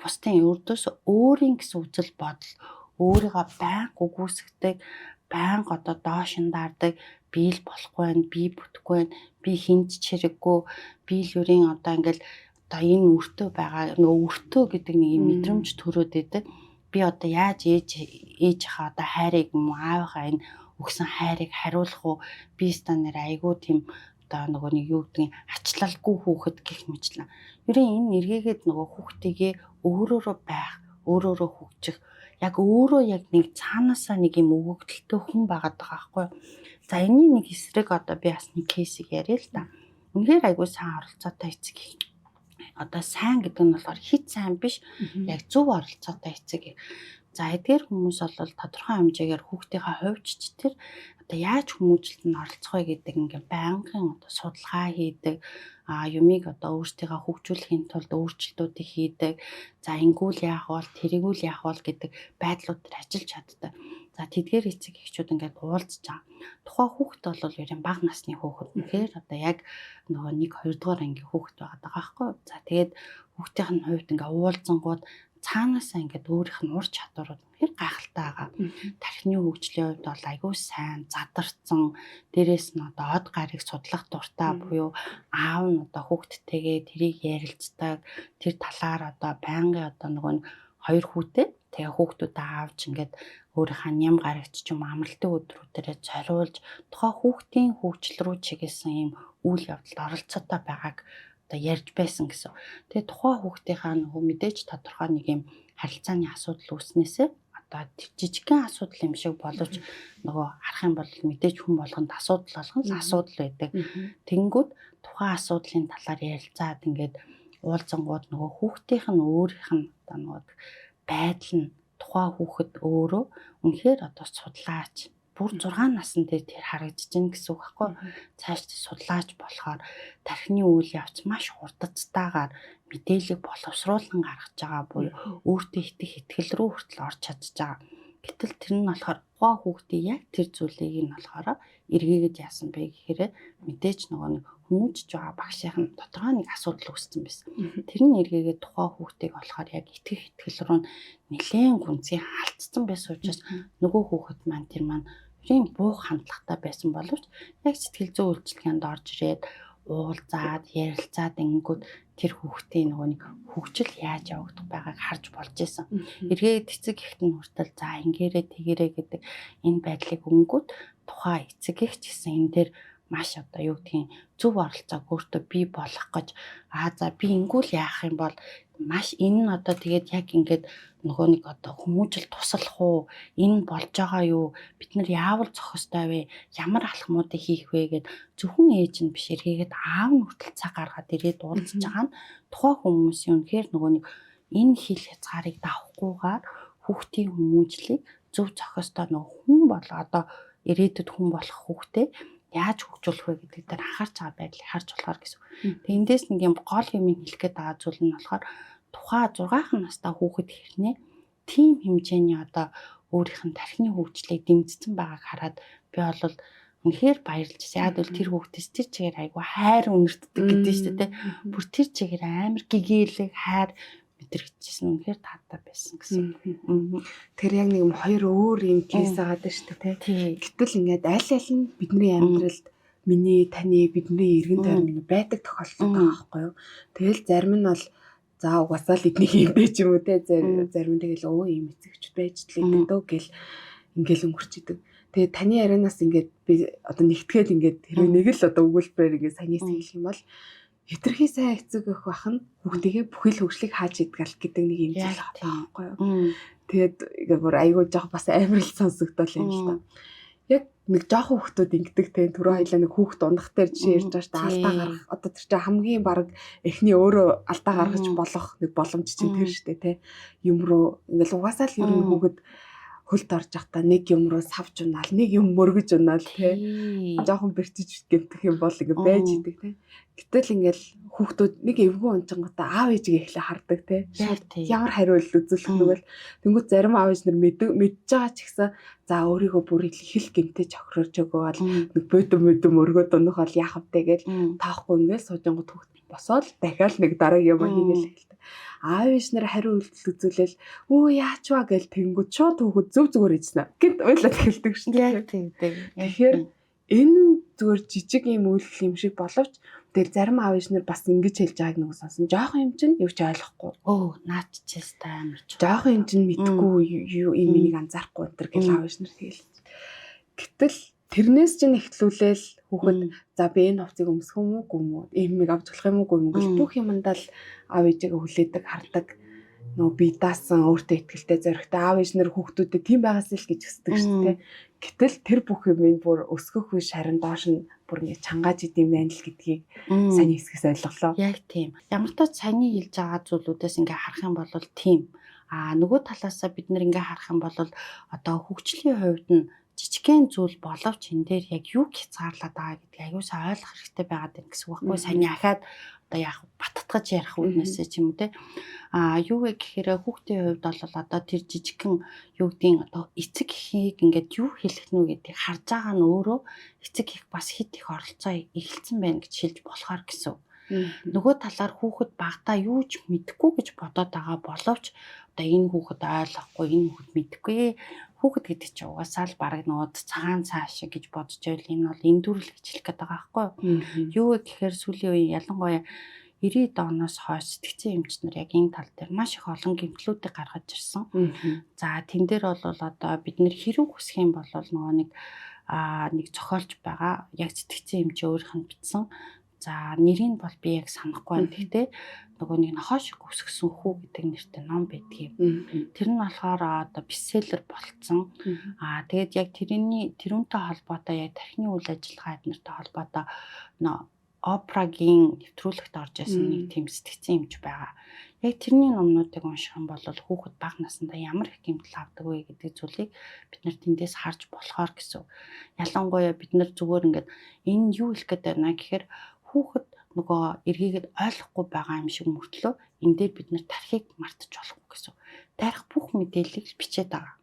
бусдын өрдөөс өөрийн гэсэн үзэл бодол өөрийгөө байнга үгүйсгдэг, байнга одоо доош нь даардаг, би л болохгүй байна, би бүтэхгүй байна, би хинт ч хэрэггүй, би л ерийн одоо ингээл одоо энэ өртөө байгаа нөгөө өртөө гэдэг нэг юм мэдрэмж төрөөд идэг. Би одоо яаж ээж ээжийнхаа одоо хайрыг юм уу аавынхаа энэ өгсөн хайрыг хариулах уу? Би станаар айгүй тийм одоо нөгөө нэг юу гэдгийг ачлалгүй хүүхэд гэх мэтлэн. Ерөн энэ эргээгээд нөгөө хүүхдийгээ өөрөөрөө байх, өөрөөрөө хөгжих, яг өөрөө яг нэг цаанаасаа нэг юм өгөгдөлтэй хүн байгаад байгаа байхгүй юу? За энэний нэг эсрэг одоо би бас нэг кейсийг яриа л да. Үнэхээр айгүй сайн оролцоотой эцэг Одоо сайн гэдэг нь болохоор хит сайн биш, яг зөв оролцоотой эцэг. За эдгээр хүмүүс бол тодорхой хэмжээгээр хүүхдийнхээ хувьчч тэр одоо яаж хүмүүжлэлд нь оролцох вэ гэдэг ингээ байнгын одоо судалгаа хийдэг, юмыг одоо өөрсдийгөө хөгжүүлэхийн тулд өөрчлөлтүүдийг хийдэг. За ингүүл яах бол, тэргүүл яах бол гэдэг байдлууд дээр ажиллаж чаддаг. За тэдгээр эцэг эхчүүд ингээд уулзж байгаа. Тухайн хүүхэд бол ер нь бага насны хүүхэд. Үнэхээр одоо яг нөгөө 1 2 дугаар ангийн хүүхэд байгаа даа байхгүй. За тэгээд хүүхдийн нь хувьд ингээ уулзангууд цаанаасаа ингээд өөрийнх нь ур чадварууд үнэхээр гайхалтай байгаа. Тархины хөгжлийн хувьд бол айгүй сайн, задарсан, дээрээс нь одоо од гарыг судлах дуртай буюу аав нь одоо хүүхдтэйгээ тэрийг ярилцдаг, тэр талаар одоо байнгын одоо нөгөө хоёр хүүтэй тэгээ хүүхдүүдээ аавч ингээд өөрийнхөө ням гарагч ч юм амралтын өдрүүдээрээ зориулж тухайн хүүхдийн хөгжил рүү чиглэсэн ийм үйл явдалд оролцоотой байгааг одоо ярьж байсан гэсэн. Тэгээ тухайн хүүхдийнхаа нөгөө мэдээж тодорхой нэг юм харилцааны асуудал үүснээсээ одоо жижигхэн асуудал юм шиг боловч нөгөө харах юм бол мэдээж хүн болгонд асуудал болгон л асуудал байдаг. Тэнгүүд тухайн асуудлын талаар ярилцаад ингээд уулзангууд нөгөө хүүхдийнх нь өөрийнх нь одоо нөгөө байдал нь тухайн хүүхэд өөрөө үнэхээр одоо судлаач бүр 6 насн дээр тэр харагдаж байна гэсэн үг байхгүй. Цааш судлаач болохоор тархины үйл явц маш хурдцтайгаар мэдээллийг боловсруулан гаргаж байгаа буюу өөртөө итгэх итгэл рүү хүртэл орж чадж байгаа. Гэтэл тэр нь болохоор тухайн хүүхдийн яг тэр зүйлийг нь болохоор эргээгээд яасан бэ гэхээр мэдээж нөгөө нэг хүмүүжж байгаа багшийнх нь тодорхой нэг асуудал үүссэн байсан. Тэр нь эргээгээд тухайн хүүхдийг болохоор яг итгэх итгэл рүү нэлээн гүнзгий алдсан байсан учраас нөгөө хүүхэд маань тэр маань ерийн буух хандлагатай байсан боловч яг сэтгэл зүйн үйлчилгээнд орж ирээд уулзаад ярилцаад ингэнгүүт тэр хүүхдийн нөгөө нэг хөгжил яаж явагдах байгааг харж болж исэн. Эргээд эцэг эхт нь хүртэл за ингээрээ тэгэрээ гэдэг энэ байдлыг өнгөт тухайн эцэг эх ч гэсэн энэ дээр маш одоо юу гэдгийг зөв оролцоог өөртөө бий болгох гэж за би ингүүл яах юм бол маш энэ нь одоо тэгээд яг ингээд нөгөө нэг одоо хүмүүжил туслах уу, энэ болж байгаа юу, бид нар яавал зохистой вэ, ямар алхмуудыг хийх вэ гэд зөвхөн ээж нь биш эргээгээд аав нь хүртэл цаг гаргаад ирээд уулзж байгаа нь тухайн хүмүүсийн үнэхээр нөгөө нэг энэ хил хязгаарыг давахгүйгээр хүүхдийн хүмүүжлийг зөв зохистой нөгөө хүн бол одоо ирээдүйд хүн болох хүүхдээ яаж хөгжүүлэх вэ гэдэг дээр анхаарч байгаа байдлыг харж болохоор гэсэн. Тэгээ эндээс нэг юм гол юм хэлэх гээд байгаа зүйл нь болохоор тухайн 6 настай хүүхэд хэрнээ тийм хэмжээний одоо өөрийнх нь тархины хөгжлийг дэмжсэн байгааг хараад би бол үнэхээр баярлж байсан. Яг л тэр хүүхдээс тэр чигээр айгу хайр үнэртдэг гэдэг нь шүү дээ. Бүр тэр чигээр амар гэгээлэг хайр мэдрэгдчихсэн. Үнэхээр таатай байсан гэсэн. Тэр яг нэг юм хоёр өөр юм кейс байгаа даа шүү дээ, тий. Гэтэл ингээд аль аль нь бидний амьдралд миний, таны, бидний эргэн тойрон ингэ байдаг тохиолдол байгаа байхгүй юу? Тэгэл зарим нь бол за угаасаа л эднийг юм бэ ч юм уу те, зарим нь тэгэл өө ийм эцэгч байж л гэдэг дөө гэл ингээл өнгөрч идэг. Тэгээ таны ярианаас ингээд би одоо нэгтгээл ингээд хэрвээ нэг л одоо өгүүлбэрээр ингээд саяны хэлэх юм бол хэтэрхий сайн эцэг эх бах нь хүүхдийгээ бүхэл хөгжлийг хааж идгал гэдэг нэг юм зүйл байгаа байхгүй юу. Тэгээд ингээд бүр айгүй жоох бас амар л сонсогдол юм л та. Яг нэг жоохон хүүхдүүд ингэдэг те, түрүү хоёлаа нэг хүүхд унах дээр жишээ ярьж байгаа шүү дээ, алдаа гаргах. Одоо тэр чинь хамгийн баг эхний өөрөө алдаа гаргаж болох нэг боломж чинь тэр шүү дээ те. Юм руу ингээл угаасаа л ер нь хүүхэд хөлт орж явахдаа нэг юм руу савж унаал, нэг юм мөргөж унаал те. Жоохон бэртэж гэмтэх юм бол ингээ байж идэг те. Гэтэл ингээл хүүхдүүд нэг эвгүй унчингуудаа аав ээжигээ эхлээ хардаг те. Ямар хариу үйлдэл үзүүлэх нүгэл тэнгуут зарим аав ээж нар мэдж байгаа ч гэсэн за өөрийгөө бүр хэл гэмтэж охирож өгөөл нэг бөдөн мөдөн мөргөөд унах бол яах вэ гэж таахгүй ингээл суужингууд хүүхд босоод дахиад нэг дараагийн юм хийгээл эхэлдэг. Аав ээж нар хариу үйлдэл үзүүлээл өө яач вэ гэл тэнгуут шууд хүүхэд зөв зүгээр ийцнэ гэд уйлаад эхэлдэг шүү дээ. Яг тэгдэг. Тэгэхээр энэ зүгээр жижиг юм үйлдэл юм шиг боловч тэгэл зарим аав ээж нар бас ингэж хэлж байгааг нэг сонсон. Жохон юм чинь юу ч ойлгохгүй. Өө наач ч ёстой амар ч. Жохон юм чинь мэдгүй юу юм энийг анзаарахгүй энэ төр гэл аав ээж нар тэгэл. Гэтэл тэрнээс чинь эхлүүлээл хүүхэд за би энэ хувцыг өмсөх юм уу гүм үү? Ийм юм авч болох юм уу гүм үү гэл бүх юмдаа л аав ээжигээ хүлээдэг хардаг. Нөгөө бие даасан өөртөө ихтэй зоригтой аав ээж нар хүүхдүүдэд тийм байгаас л гэж хүсдэг шүү дээ. Гэтэл тэр бүх юм бүр өсгөх үе шарин доош нь бүр ингэ чангааж идэм байна л гэдгийг сайн хэсгээс ойлголоо. Яг тийм. Ямар ч тач саяны хэлж байгаа зүйлүүдээс ингээ харах юм бол тийм. А нөгөө талаасаа бид нэр ингээ харах юм бол одоо хөгжлийн хувьд нь жижигхэн зүйл боловч энэ дээр яг юу хязгаарлаад байгаа гэдгийг аюу сайн ойлгох хэрэгтэй байгаад байна гэсэн үг байхгүй. Саяны ахаад одоо яг баттгаж ярих үднээсээ ч юм уу те. А юу вэ гэхээр хүүхдийн хувьд бол одоо тэр жижигхэн юу гэдгийг одоо эцэг эхийг ингээд юу хэлэх нү гэдгийг харж байгаа нь өөрөө эцэг их бас хит их оролцоо эхэлсэн байна гэж хэлж болохоор гэсэн. Нөгөө талаар хүүхэд багадаа юу ч мэдэхгүй гэж бодоод байгаа боловч одоо энэ хүүхэд ойлгохгүй, энэ хүүхэд мэдэхгүй. Хүүхэд гэдэг чинь угаасаа л бараг нөгөө цагаан цаа шиг гэж бодож байвал энэ бол эндүрэл гэж хэлэх гээд байгаа байхгүй юу? Юу вэ гэхээр сүүлийн үеийн ялангуяа 90-ад оноос хойш сэтгцэн эмч нар яг энэ тал дээр маш их олон гэмтлүүдийг гаргаж ирсэн. За тэн дээр бол одоо бид нэр хэрэг хүсэх юм бол нөгөө нэг нэг зохиолж байгаа. Яг сэтгцэн эмч өөрийнх нь бичсэн. За нэрийг бол би яг санахгүй байна. Гэхдээ нөгөө нэг нохоо шиг өсгсөн хүү гэдэг нэртэй ном байдгийг. Тэр нь болохоор одоо бестселлер болцсон. Аа тэгээд яг тэрний тэрүүнтэй холбоотой яг тархины үйл ажиллагаа эднэртэй холбоотой Опрагийн нэвтрүүлэгт орж исэн нэг тийм сэтгцэн эмч байгаа. Яг тэрний номнуудыг унших юм бол хүүхэд бага насндаа ямар их гэмтэл авдаг вэ гэдэг зүйлийг бид нар тэндээс харж болохоор гэсэн. Ялангуяа бид нар зүгээр ингээд энэ юу хэлэх гээд байна гэхээр хүүхэд нөгөө эргээгээд ойлгохгүй байгаа юм шиг мөртлөө энэ дээр бид нар тархийг мартаж болохгүй гэсэн. Тарих бүх мэдээллийг л бичээд байгаа.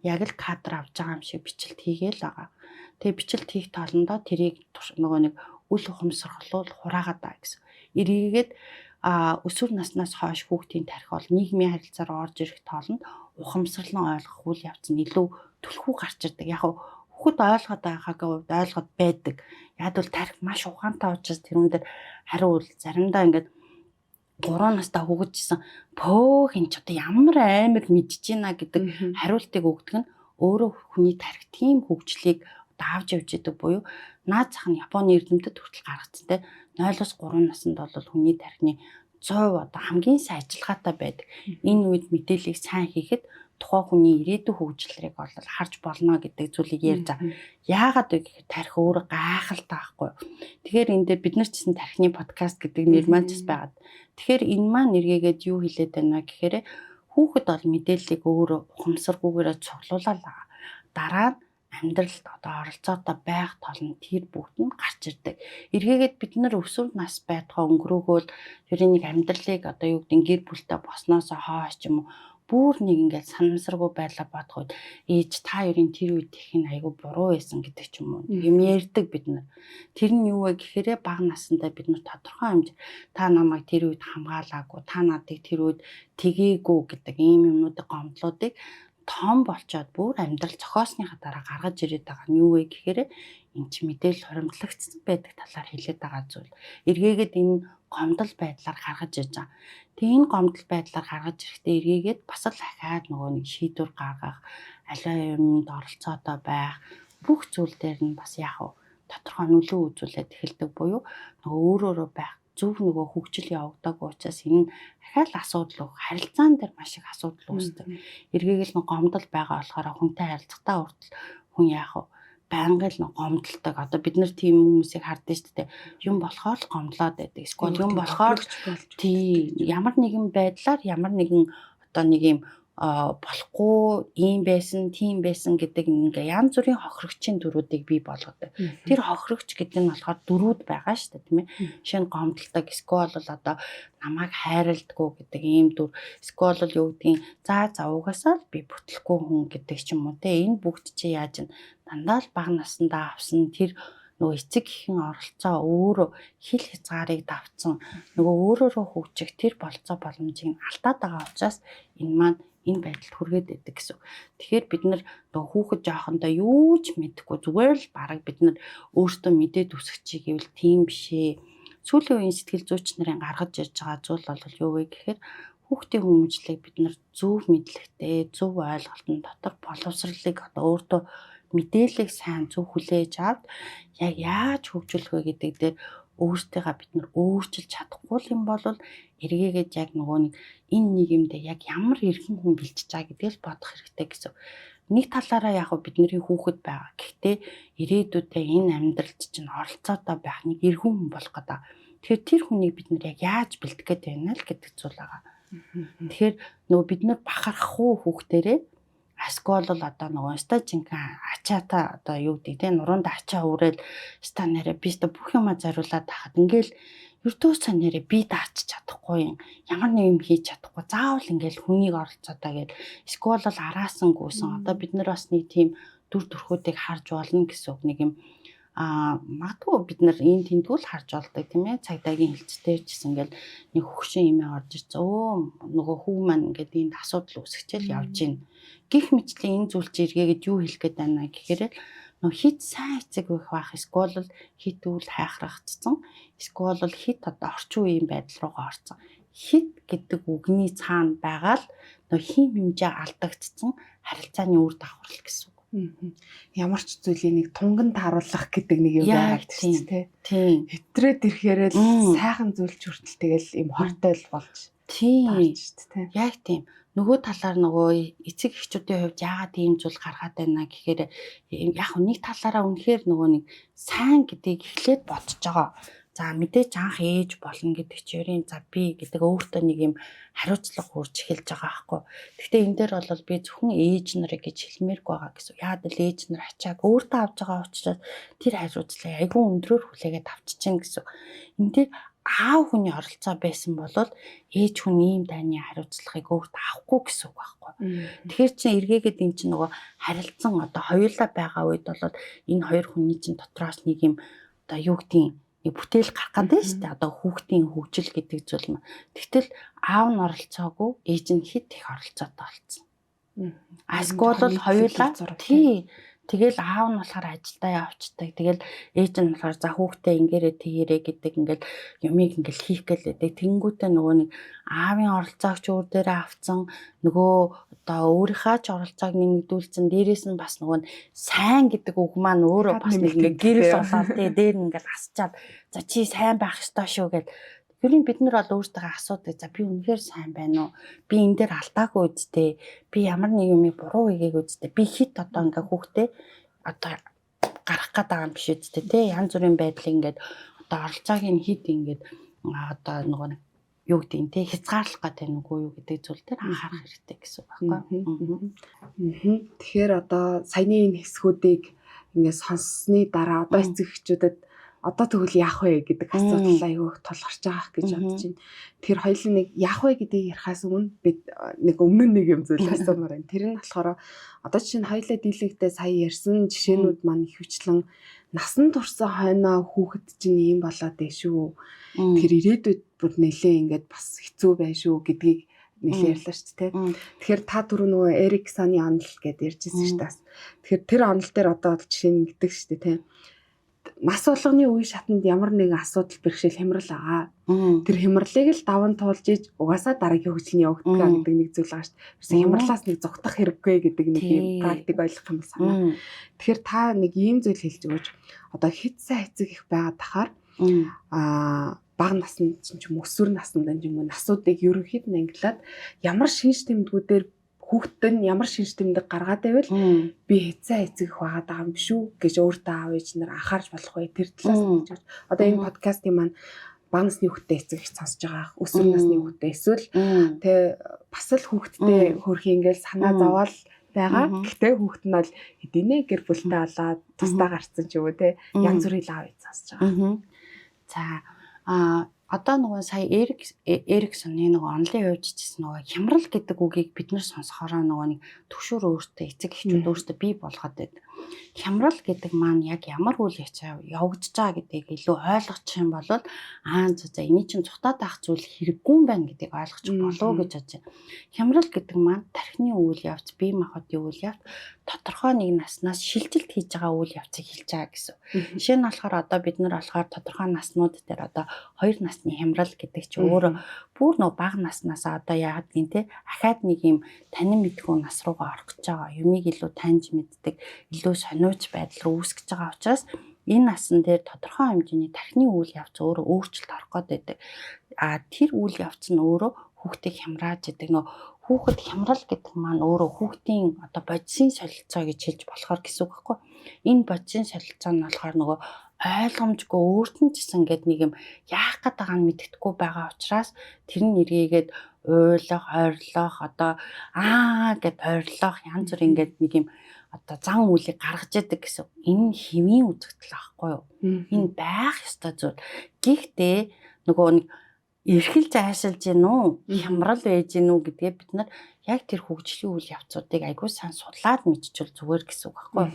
Яг л кадр авч байгаа юм шиг бичлэлт хийгээл байгаа. Тэгээ бичлэлт хийх тоолондоо тэрийг нөгөө нэг үл ухамсарлуул хураагаад байгаа гэсэн. Эргээгээд өсвөр наснаас хойш хүүхдийн тархи бол нийгмийн харилцаар орж ирэх тоолонд ухамсарлан ойлгох үйл явц нь илүү түлхүү гарч ирдэг. Яг хүүхэд ойлгоод байгаагийн хувьд ойлгоод байдаг. Яг бол тархи маш ухаантай учраас тэрүүн дээр хариу заримдаа ингээд 3 настай хүүхэдчсэн пөөх энэ ч одоо ямар амар мэдэж байна гэдэг хариултыг өгдөг нь өөрөө хүний тархи тийм хөгжлийг одоо авч явж идэг буюу наад зах нь Японы эрдэмтэд хүртэл гаргацсан те 0-оос 3 наснд бол хүний тархины 100% одоо хамгийн сайн ажиллагаатай байдаг. Энэ үед мэдээллийг сайн хийхэд тухайн хүний ирээдүйн хөгжлөрийг бол харж болно гэдэг зүйлийг ярьж байгаа. Яагаад вэ гэхээр тархи өөрөө гайхалтай байхгүй юу. Тэгэхээр энэ дээр бид нар ч гэсэн тархины подкаст гэдэг нэр маань ч байгаад. Тэгэхээр энэ маань нэргээгээд юу хэлээд байна гэхээр хүүхэд бол мэдээллийг өөрөө ухамсаргүйгээрээ цуглуулаад байгаа. Дараа нь амьдралд одоо оролцоотой байх тол нь тэр бүгд нь гарч ирдэг. Эргээгээд бид нар өсвөр нас байтугай өнгөрөөгөөл ерөн нэг амьдралыг одоо юу гэдэг гэр бүлтэй босноосоо хойш ч юм уу бүр нэг ингээд санамсаргүй байлаа бодох үед ээж та ерэн тэр үед их нь айгүй буруу байсан гэдэг ч юм уу юм ярьдаг бид нар. Тэр нь юу вэ гэхээр бага насндаа бид нар тодорхой хэмжээ та намайг тэр үед хамгаалаагүй, та надыг тэр үед тгээгүй гэдэг ийм юмнуудыг гомдлуудыг том болчоод бүр амьдрал зохиосныхаа дараа гаргаж ирээд байгаа нь юу вэ гэхээр эн чинь мэдээлэл хуримтлагдсан байдаг талаар хэлээд байгаа зүйл. Эргээгээд энэ гомдол байдлаар гаргаж ирж байгаа. Тэгээ энэ гомдол байдлаар гаргаж ирэхдээ эргээгээд бас л ахаад нөгөө нэг шийдвэр гаргах, аливаа юмд оролцоотой байх бүх зүйл дээр нь бас яг тодорхой нөлөө үзүүлээд эхэлдэг буюу нөгөө өөрөөрөө байх зөв нөгөө хөгжил явагдаагүй учраас энэ дахиад асуудал өгөх харилцаан дээр маш их асуудал үүсдэг. Эргээгээл нэг гомдол байгаа болохоор хүнтэй харилцахдаа хүртэл хүн яах вэ? Байнга л гомдолдог. Одоо бид нар тийм хүмүүсийг хардсан шүү дээ. Юм болохоор л гомдлоод байдаг. Эсвэл юм болохоор тий ямар нэгэн байдлаар ямар нэгэн одоо нэг юм болохгүй ийм байсан, тийм байсан гэдэг ингээ янз бүрийн хохирогчийн дүрүүдийг бий болгодог. Тэр хохирогч гэдэг нь болохоор дүрүүд байгаа шүү дээ, тийм ээ. Жишээ нь гомдолдог, эсвэл бол одоо намайг хайрладаггүй гэдэг ийм дүр, эсвэл бол юу гэдгийг за за угаасаа л би бүтлэхгүй хүн гэдэг ч юм уу те. Энэ бүгд чи яаж н дандаа л бага насндаа авсан тэр нөгөө эцэг эхийн оролцоо өөрөө хил хязгаарыг давтсан нөгөө өөрөөрөө хөгжих тэр болцоо боломжийг алдаад байгаа учраас энэ маань энэ байдалд хүргээд байдаг гэсэн. Тэгэхээр бид нар нөгөө хүүхэд жоохондоо юу ч мэдэхгүй зүгээр л бараг бид нар өөртөө мэдээд өсгөчий гэвэл тийм биш ээ. Сүүлийн үеийн сэтгэл зүйч нарын гаргаж ирж байгаа зүйл бол юу вэ гэхээр хүүхдийн хүмүүжлийг бид нар зөв мэдлэгтэй, зөв ойлголтын дотор боловсролыг одоо өөртөө мэдээллийг сайн зөв хүлээж авд яг яаж хөгжүүлэх вэ гэдэг дээр өөртөө бид нар өөрчилж чадахгүй юм бол эргээгээд яг нөгөө нэг энэ нийгэмдээ яг ямар эргэн хүн бэлтжиж байгаа гэдгийг л бодох хэрэгтэй гэсэн. Нэг талаараа яг бидний хүүхэд байгаа. Гэхдээ ирээдүйдээ энэ амьдралд чинь оролцоотой байх нэг эргэн хүн болох гэдэг. Тэгэхээр тэр хүнийг бид нар яг яаж бэлтгэх гээд байна л гэдэг зүйл байгаа. Тэгэхээр нөгөө бид нар бахархах уу хүүхдэрээ Эсвэл бол одоо нөгөө ста жинхэнэ ачаата одоо юу гэдэг те нуруунд ачаа үрээл ста нэрэ би ста бүх юма зориулаад тахад ингээл ердөөсөө нэрэ би даач чадахгүй юм ямар нэг юм хийж чадахгүй заавал ингээл хүнийг оролцоодаа гэл эсвэл бол араасан гүйсэн одоо бид нар бас нэг тийм дүр төрхүүдийг харж болно гэсэн үг нэг юм магадгүй бид нар энэ тэндгүүл харж болдог тийм цагдаагийн хэлцээр ч гэсэн ингээл нэг хөгшин имээ орж ирсэн. Өө нөгөө хүү маань ингээд энд асуудал үүсгэжэл явж гин. Гэх мэтлийн энэ зүйл чи эргээгээд юу хэлэх гээд байна гэхээр нөгөө хит сайн эцэг их байх эсвэл хит үйл хайхрагдсан эсвэл хит одоо орчин үеийн байдал руугаа орсон. Хит гэдэг үгний цаана байгаа л нөгөө хим хэмжээ алдагдсан харилцааны үр дагавар л гэсэн үг. Ямар ч зүйлийг нэг тунган тааруулах гэдэг нэг юм байгаад шүү дээ. Тийм. Хэтрээд ирэхээр л сайхан зүйл ч хүртэл тэгэл юм хортой л болж. Тийм. Яг тийм. Нөгөө талаар нөгөө эцэг эхчүүдийн хувьд яагаад ийм зүйл гаргаад байна гэхээр яг нэг талаараа үнэхээр нөгөө нэг сайн гэдгийг эхлээд бодож байгаа. За мэдээж анх ээж болно гэдэг чи ерэн за би гэдэг өөртөө нэг юм хариуцлага хурж эхэлж байгаа байхгүй. Гэхдээ энэ дээр бол би зөвхөн ээж нарыг гэж хэлмээргүй байгаа гэсэн. Яагаад л ээж нар ачааг өөртөө авч байгаа учраас тэр хариуцлагыг айгүй өндрөөр хүлээгээд авчиж гэсэн. Энэ дээр аав хүний оролцоо байсан бол ээж хүн ийм дайны хариуцлагыг өөртөө авахгүй гэсэн үг байхгүй. Тэгэхээр чинь эргээгээд эн чинь нөгөө харилцан одоо хоёулаа байгаа үед бол энэ хоёр хүний чинь дотроос нэг юм одоо юу гэдгийг нэг бүтээл гарах гэдэг шүү дээ. Одоо хүүхдийн хөгжил гэдэг зүйл юм. Тэгтэл аав нь оролцоогүй, ээж нь хэд их оролцоотой болсон. Эсвэл бол хоёулаа тий. Тэгэл аав нь болохоор ажилдаа явцдаг. Тэгэл ээж нь болохоор за хүүхдээ ингээрэ тэгэрэ гэдэг ингээл юмыг ингээл хийх гээл байдаг. Тэнгүүтээ нөгөө нэг аавын оролцоог ч өөр дээрээ авцсан, нөгөө одоо өөрийнхөө ч оролцоог нэмэгдүүлсэн. Дээрээс нь бас нөгөө сайн гэдэг үг маань өөрөө бас нэг ингээ гэрэл болоод тий дээр нь ингээл асчаад за чи сайн байх ёстой шүү гэл. Ер нь бид нар бол өөртөө асуудаг. За би үнэхээр сайн байна уу? Би энэ дээр алдаагүй үсттэй. Би ямар нэг юмыг буруу хийгээгүй үсттэй. Би хит одоо ингээ хүүхдээ одоо гарах гээд байгаа юм биш үсттэй тий. Янз бүрийн байдлыг ингээд одоо оролцоог нь хит ингээд одоо нөгөө нэг юу гэдэг нь тий хязгаарлах гэдэг нь үгүй юу гэдэг зүйл дээр анхаарах хэрэгтэй гэсэн үг байхгүй. Тэгэхээр одоо саяны энэ хэсгүүдийг ингээд сонссны дараа одоо эцэг эхчүүдэд одоо тэгвэл яах вэ гэдэг асуудал айгүй их тулгарч байгаа гэж бодож байна. Тэгэхээр хоёулаа нэг яах вэ гэдгийг ярихаас өмнө бид нэг өмнө нэг юм зүйл асуумаар байна. Тэр нь болохоор одоо жишээ нь хоёулаа дийлэнхтэй сая ярьсан жишээнүүд маань ихэвчлэн насан турсан хойноо хүүхэд чинь ийм болоод байна шүү. Тэр ирээдүйд бүр нэлээ ингээд бас хэцүү байна шүү гэдгийг нэлээ ярьлаа шүү дээ. Тэгэхээр та түрүү нөгөө Эриксоны онол гэдээ ярьжсэн шүү дээ. Тэгэхээр тэр онол дээр одоо жишээ нь ингэдэг шүү дээ, тийм. Нас болгоны үе шатанд ямар нэгэн асуудал бэрхшээл хямрал байгаа. Тэр хямралыг л даван туулж иж угаасаа дараагийн хөгжил нь явагддаг гэдэг нэг зүйл байгаа шүү дээ. Тэрсэн хямралаас нэг зугтах хэрэггүй гэдэг нэг юм практик ойлгох юм санаа. Тэгэхээр та нэг ийм зүйл хэлж өгөөч. Одоо хэд сайн эцэг их байгаад тахаар бага наснд ч юм уу өсвөр наснд ч юм уу насуудыг ерөнхийд нь ангилаад ямар шинж тэмдгүүдээр хүүхэд нь ямар шинж тэмдэг гаргаад байвал би хэцээ эцэг их байгаад байгаа юм биш үү гэж өөртөө аав ээж нар анхаарч болох вэ? Тэр талаас нь гэж. Одоо энэ подкастын маань бага насны хүүхдтэй эцэг их сонсож байгаа, өсвөр насны хүүхдтэй эсвэл тэ бас л хүүхдтэй хөрхи ингээл санаа зовоол байгаа. Гэтэ хүүхд нь бол хэдийнэ гэр бүлтэй болоод тусдаа гарцсан ч юм уу те янз бүрийн аав ээж сонсож байгаа. За одоо нөгөө сая Эриксоны нөгөө онлын хувьд ч гэсэн нөгөө хямрал гэдэг үгийг бид нар сонсохороо нөгөө нэг төгшөөр өөртөө эцэг эхчүүд өөртөө бий болгоод байдаг. Хямрал гэдэг маань яг ямар үйл явц явагдаж байгаа гэдгийг илүү ойлгочих юм бол аа за эний чинь цухтаад авах зүйл хэрэггүй юм байна гэдгийг ойлгочих болов гэж бодож байна. Хямрал гэдэг маань тархины үйл явц, бие махбодын үйл явц тодорхой нэг наснаас шилжилт хийж байгаа үйл явцыг хэлж байгаа гэсэн. Жишээ нь болохоор одоо бид нар болохоор тодорхой наснууд дээр одоо 2 насны хямрал гэдэг чи өөрөө бүр нөө бага наснаас одоо яагаад гин те ахаад нэг юм танин мэдхүү нас руугаа орох гэж байгаа. Юмыг илүү таньж мэддэг, илүү сониуч байдал руу үүсгэж байгаа учраас энэ насан дээр тодорхой хэмжээний тархины үйл явц өөрөө өөрчлөлт орох гээд байдаг. А тэр үйл явц нь өөрөө Хүүхдийг хямрааж идэг нөө хүүхэд хямрал гэдэг маань өөрөө хүүхдийн одоо бодисын солилцоо гэж хэлж болохоор гэсэн үг байхгүй. Энэ бодисын солилцоо нь болохоор нөгөө ойлгомжгүй өөрт нь ч гэсэн ингээд нэг юм яах гээд байгаа нь мэддэхгүй байгаа учраас тэр нь эргээгээд уйлах, ойрлох, одоо аа гэд ойрлох янз бүр ингээд нэг юм одоо зан үйлийг гаргаж идэг гэсэн. Энэ нь хэвийн үзэгдэл аахгүй юу? Энэ байх ёстой зүйл. Гэхдээ нөгөө нэг эрхэлж айшилж гин үү, хямрал байж гин үү гэдгээ бид нар яг тэр хөгжлийн үйл явцуудыг айгүй сайн судлаад мэдчихвэл зүгээр гэсэн үг байхгүй юу?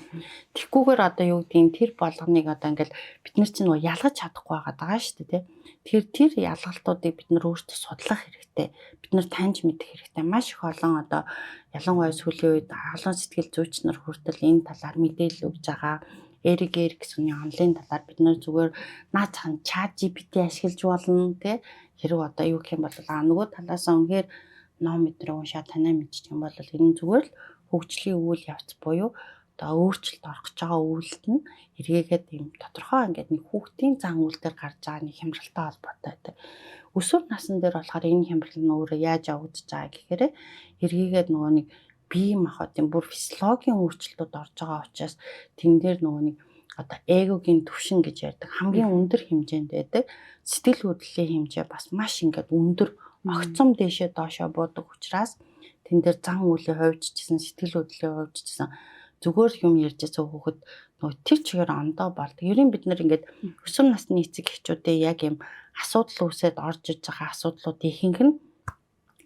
Тэгхгүйгээр одоо юу гэдгийг тэр болгоныг одоо ингээл бид нар чинь нөгөө ялгаж чадахгүй байгаа даа шүү дээ, тэ. Тэгэхээр тэр ялгалтуудыг бид нар өөрсдөө судлах хэрэгтэй. Бид нар таньж мэдэх хэрэгтэй. Маш их олон одоо ялангуяа сүүлийн үед олон сэтгэл зүйч нар хүртэл энэ талаар мэдээлэл өгж байгаа. Эрик Эриксоны онлайн талаар бид нар зүгээр наад цаана ChatGPT ашиглаж болно, тэ. Хэрэг одоо юу гэх юм бол нөгөө талаас нь үнэхээр ном мэдрээ уншаад танаа мэдчих юм бол энэ зүгээр л хөгжлийн үйл явц буюу одоо өөрчлөлт орох гэж байгаа үйлдэл нь эргээгээд юм тодорхой ингээд нэг хүүхдийн зан үйл дээр гарч байгаа нэг хямралтай холбоотой байдаг. Өсвөр насн дээр болохоор энэ хямрал нь өөрөө яаж явагдаж байгаа гэхээр эргээгээд нөгөө нэг бие махбодын бүр физиологийн өөрчлөлтүүд орж байгаа учраас тэн дээр нөгөө нэг одоо эгогийн түвшин гэж ярьдаг хамгийн өндөр хэмжээнд байдаг. Сэтгэл хөдлөлийн хэмжээ бас маш ингээд өндөр огцом дээшээ доошоо буудаг учраас тэн дээр зан үйлийн хувьд ч гэсэн сэтгэл хөдлөлийн хувьд ч гэсэн зүгээр юм ярьж байгаа хүүхэд нөгөө тэр чигээр ондоо болдог. Ерөн бид нар ингээд өсвөр насны эцэг эхчүүдээ яг юм асуудал үүсээд орж иж байгаа асуудлууд ихэнх нь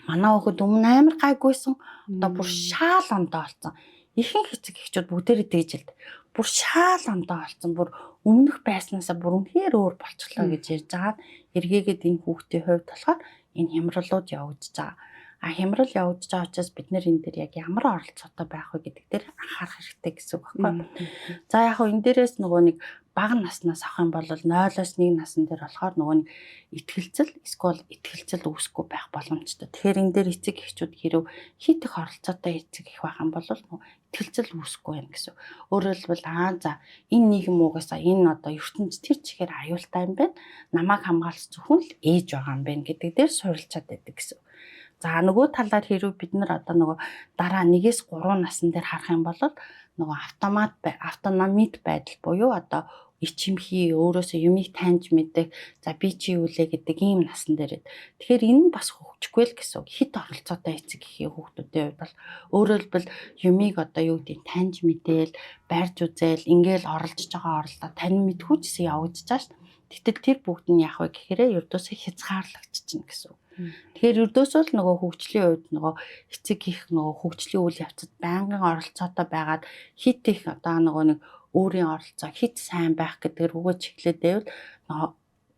манай хүүхэд өмнө амар гайгүйсэн одоо бүр шаал ондоо болсон. Ихэнх эцэг эхчүүд бүгдээрээ тэгж хэлдэг. Бүр шаал ондоо болсон. Бүр өмнөх байснаасаа бүр үнэхээр өөр болчихлоо гэж ярьж байгаа. Эргээгээд энэ хүүхдийн хувьд болохоор энэ хямралууд явагдаж байгаа. А хямрал явагдаж байгаа учраас бид нэр энэ дээр яг ямар оролцоотой байх вэ гэдэг дээр анхаарах хэрэгтэй гэсэн үг байхгүй. За яг хөө энэ дээрээс нөгөө нэг бага наснаас авах юм бол 0-оос 1 насн дээр болохоор нөгөө нэг итгэлцэл эсвэл итгэлцэл үүсэхгүй байх боломжтой. Тэгэхээр энэ дээр эцэг эхчүүд хэрв хит их оролцоотой эцэг их байх юм бол нөгөө итгэлцэл үүсэхгүй юм гэсэн. Өөрөөр хэлбэл аа за энэ нийгэм угаасаа энэ одоо ертөнц тэр чигээр аюултай юм байна. Намайг хамгаалах зөвхөн л ээж байгаа юм байна гэдэг дээр суурилчаад байдаг гэсэн. За нөгөө талаар хэрв бид нар одоо нөгөө дараа 1-ээс 3 насн дээр харах юм бол нөгөө автомат автономит байдал буюу одоо ичимхий өөрөөсөө юмыг таньж мэдэх за би чи юу лээ гэдэг ийм насан дээр. Тэгэхээр энэ нь бас хөгжихгүй л гэсэн үг. Хит оролцоотой эцэг эхийн хүүхдүүдийн хувьд бол өөрөөр хэлбэл юмыг одоо юу гэдгийг таньж мэдээл, барьж үзээл, ингээл оролцож байгаа оролдоо тань мэдхүү ч гэсэн явагдаж байгаа шүү. Гэтэл тэр бүгд нь яах вэ гэхээр ердөөсөө хязгаарлагдчихна гэсэн үг. Тэгэхээр ердөөсөө л нөгөө хөгжлийн хувьд нөгөө эцэг их нөгөө хөгжлийн үйл явцад байнгын оролцоотой байгаад хит их одоо нөгөө нэг өөрийн оролцоо хит сайн байх гэдэг рүүгээ чиглээд байвал нөгөө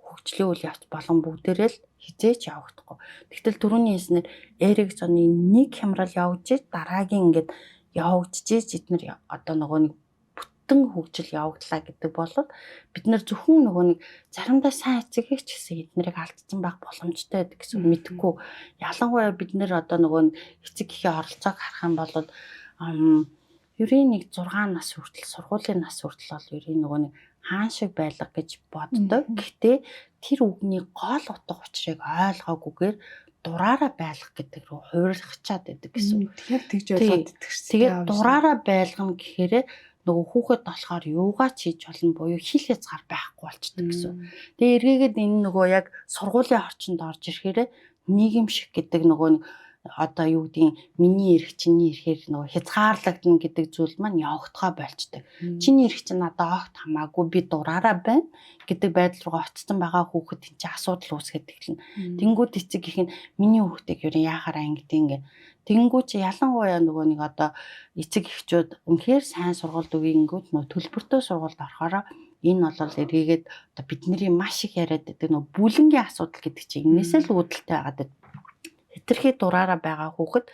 хөгжлийн үйл явц болон бүгдээрээ л хизээч явагдахгүй. Тэгтэл түрүүний хэлснээр Эриксоны нэг хямрал явагдаж дараагийн ингээд явагдчихэж эднэр одоо нөгөө нэг бүтэн хөгжил явагдлаа гэдэг бол бид нар зөвхөн нөгөө нэг заримдаа сайн эцэг их ч гэсэн эднэрийг алдсан байх боломжтой байдаг гэсэн мэдэхгүй. Ялангуяа бид нэр одоо нөгөө эцэг эхийн оролцоог харах юм бол ерийн нэг 6 нас хүртэл сургуулийн нас хүртэл бол ерийн нөгөө нэг хаан шиг байлга гэж боддог. Гэхдээ тэр үгний гол утга учирыг ойлгоогүйгээр дураараа байлгах гэдэг рүү хувирахчаад байдаг гэсэн. Яг тэгж ойлгоод идэх шээ. Тэгээд дураараа байлгана гэхээр нөгөө хүүхэд болохоор юугаа ч хийж болно буюу хил хязгаар байхгүй болчдөг гэсэн. Тэгээ эргээгээд энэ нөгөө яг сургуулийн орчинд орж ирэхээр нийгэмшиг гэдэг нөгөө нэг одоо юу гэдгийг миний эрх чиний эрхээр нөгөө хязгаарлагдана гэдэг зүйл маань явагдахаа болчдөг. Чиний эрх чинь надад огт хамаагүй би дураараа байна гэдэг байдал руугаа очсон байгаа хүүхэд энэ чинь асуудал үүсгээд эхэлнэ. Тэнгүүд эцэг их нь миний хүүхдийг юу яахаараа ингэдэг ингээ. Тэнгүү чи ялангуяа нөгөө нэг одоо эцэг эхчүүд үнэхээр сайн сургуульд өгингүүд нөгөө төлбөртэй сургуульд орохороо энэ бол эргээгээд одоо бидний маш их яриад байдаг нөгөө бүлэнгийн асуудал гэдэг чинь энээсээ л үүдэлтэй байгаад байна. Хэтэрхий дураараа байгаа хүүхэд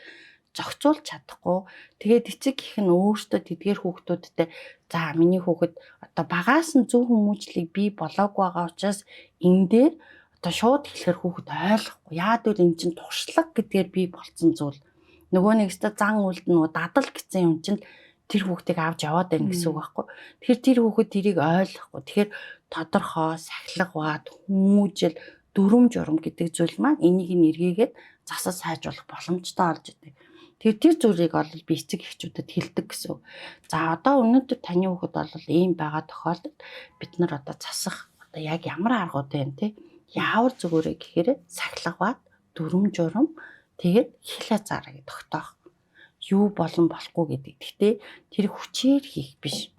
зохицуулж чадахгүй. Тэгээд эцэг их нь өөртөө тэдгээр хүүхдүүдтэй за миний хүүхэд одоо багаас нь зөв хүмүүжлийг бий болоогүй байгаа учраас энэ дээр одоо шууд хэлэхэр хүүхэд ойлгохгүй. Яад вэ энэ чинь туршлага гэдгээр бий болцсон зүйл. Нөгөө нэг өстө зан үйлд нөгөө дадал гэсэн юм чинь тэр хүүхдийг авч яваад байна гэсэн үг байхгүй. Тэгэхээр тэр хүүхэд тэрийг ойлгохгүй. Тэгэхээр тодорхой сахилга бат хүмүүжил Дүрм журам гэдэг зүйл маань энийг нь эргээгээд засаж сайжруулах боломжтой болж идэг. Тэгэхээр тэр зүйлийг бол би эцэг эхчүүдэд хэлдэг гэсэн. За одоо өнөөдөр таны хүүхэд бол ийм байгаа тохиолдолд бид нар одоо засах одоо яг ямар аргууд байна те? Яавар зүгээрээ гэхээр сахилгаваад дүрм журам тэгээд хил хязгаарыг тогтоох. Юу болон болохгүй гэдэг. Гэхдээ тэр хүчээр хийх биш.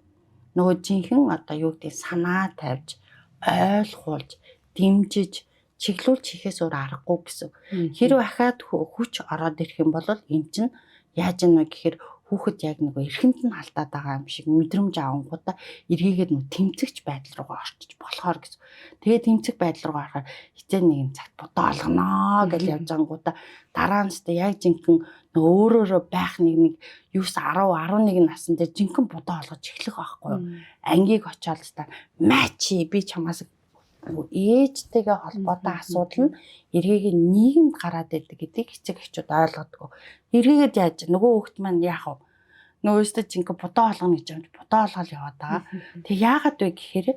Нөгөө жинхэнэ одоо юу гэдэг санаа тавьж, ойлгуулж, дэмжиж, чиглүүлж хийхээс өөр аргагүй гэсэн. Хэрвээ ахаад хүч ороод ирэх юм бол эн чинь яаж яах вэ гэхээр хүүхэд яг нөгөө эрхэнд нь алдаад байгаа юм шиг мэдрэмж авангуудаа эргээгээд нөгөө тэмцэгч байдал руугаа орчиж болохоор гэсэн. Тэгээ тэмцэх байдал руугаа орохоор хизээ нэгэн цагт будаа олгоно гэж явж ангуудаа дараа нь ч яг жинхэнэ нөгөө өөрөөрөө байх нэг 9 10 11 насн дээр жинхэнэ будаа олгож эхлэх байхгүй юу. Ангийг очиод та мачи би чамаас ээжтэйгээ холбоотой асуудал нь эргээгээ нийгэмд гараад ирдэг гэдгийг эцэг эхчүүд ойлгодгоо. Эргээгээд яаж нөгөө хүүхд маань яах вэ? Нөгөө өстө жинхэнэ будаа олгоно гэж юм будаа олгол яваад байгаа. Тэг яагаад вэ гэхээр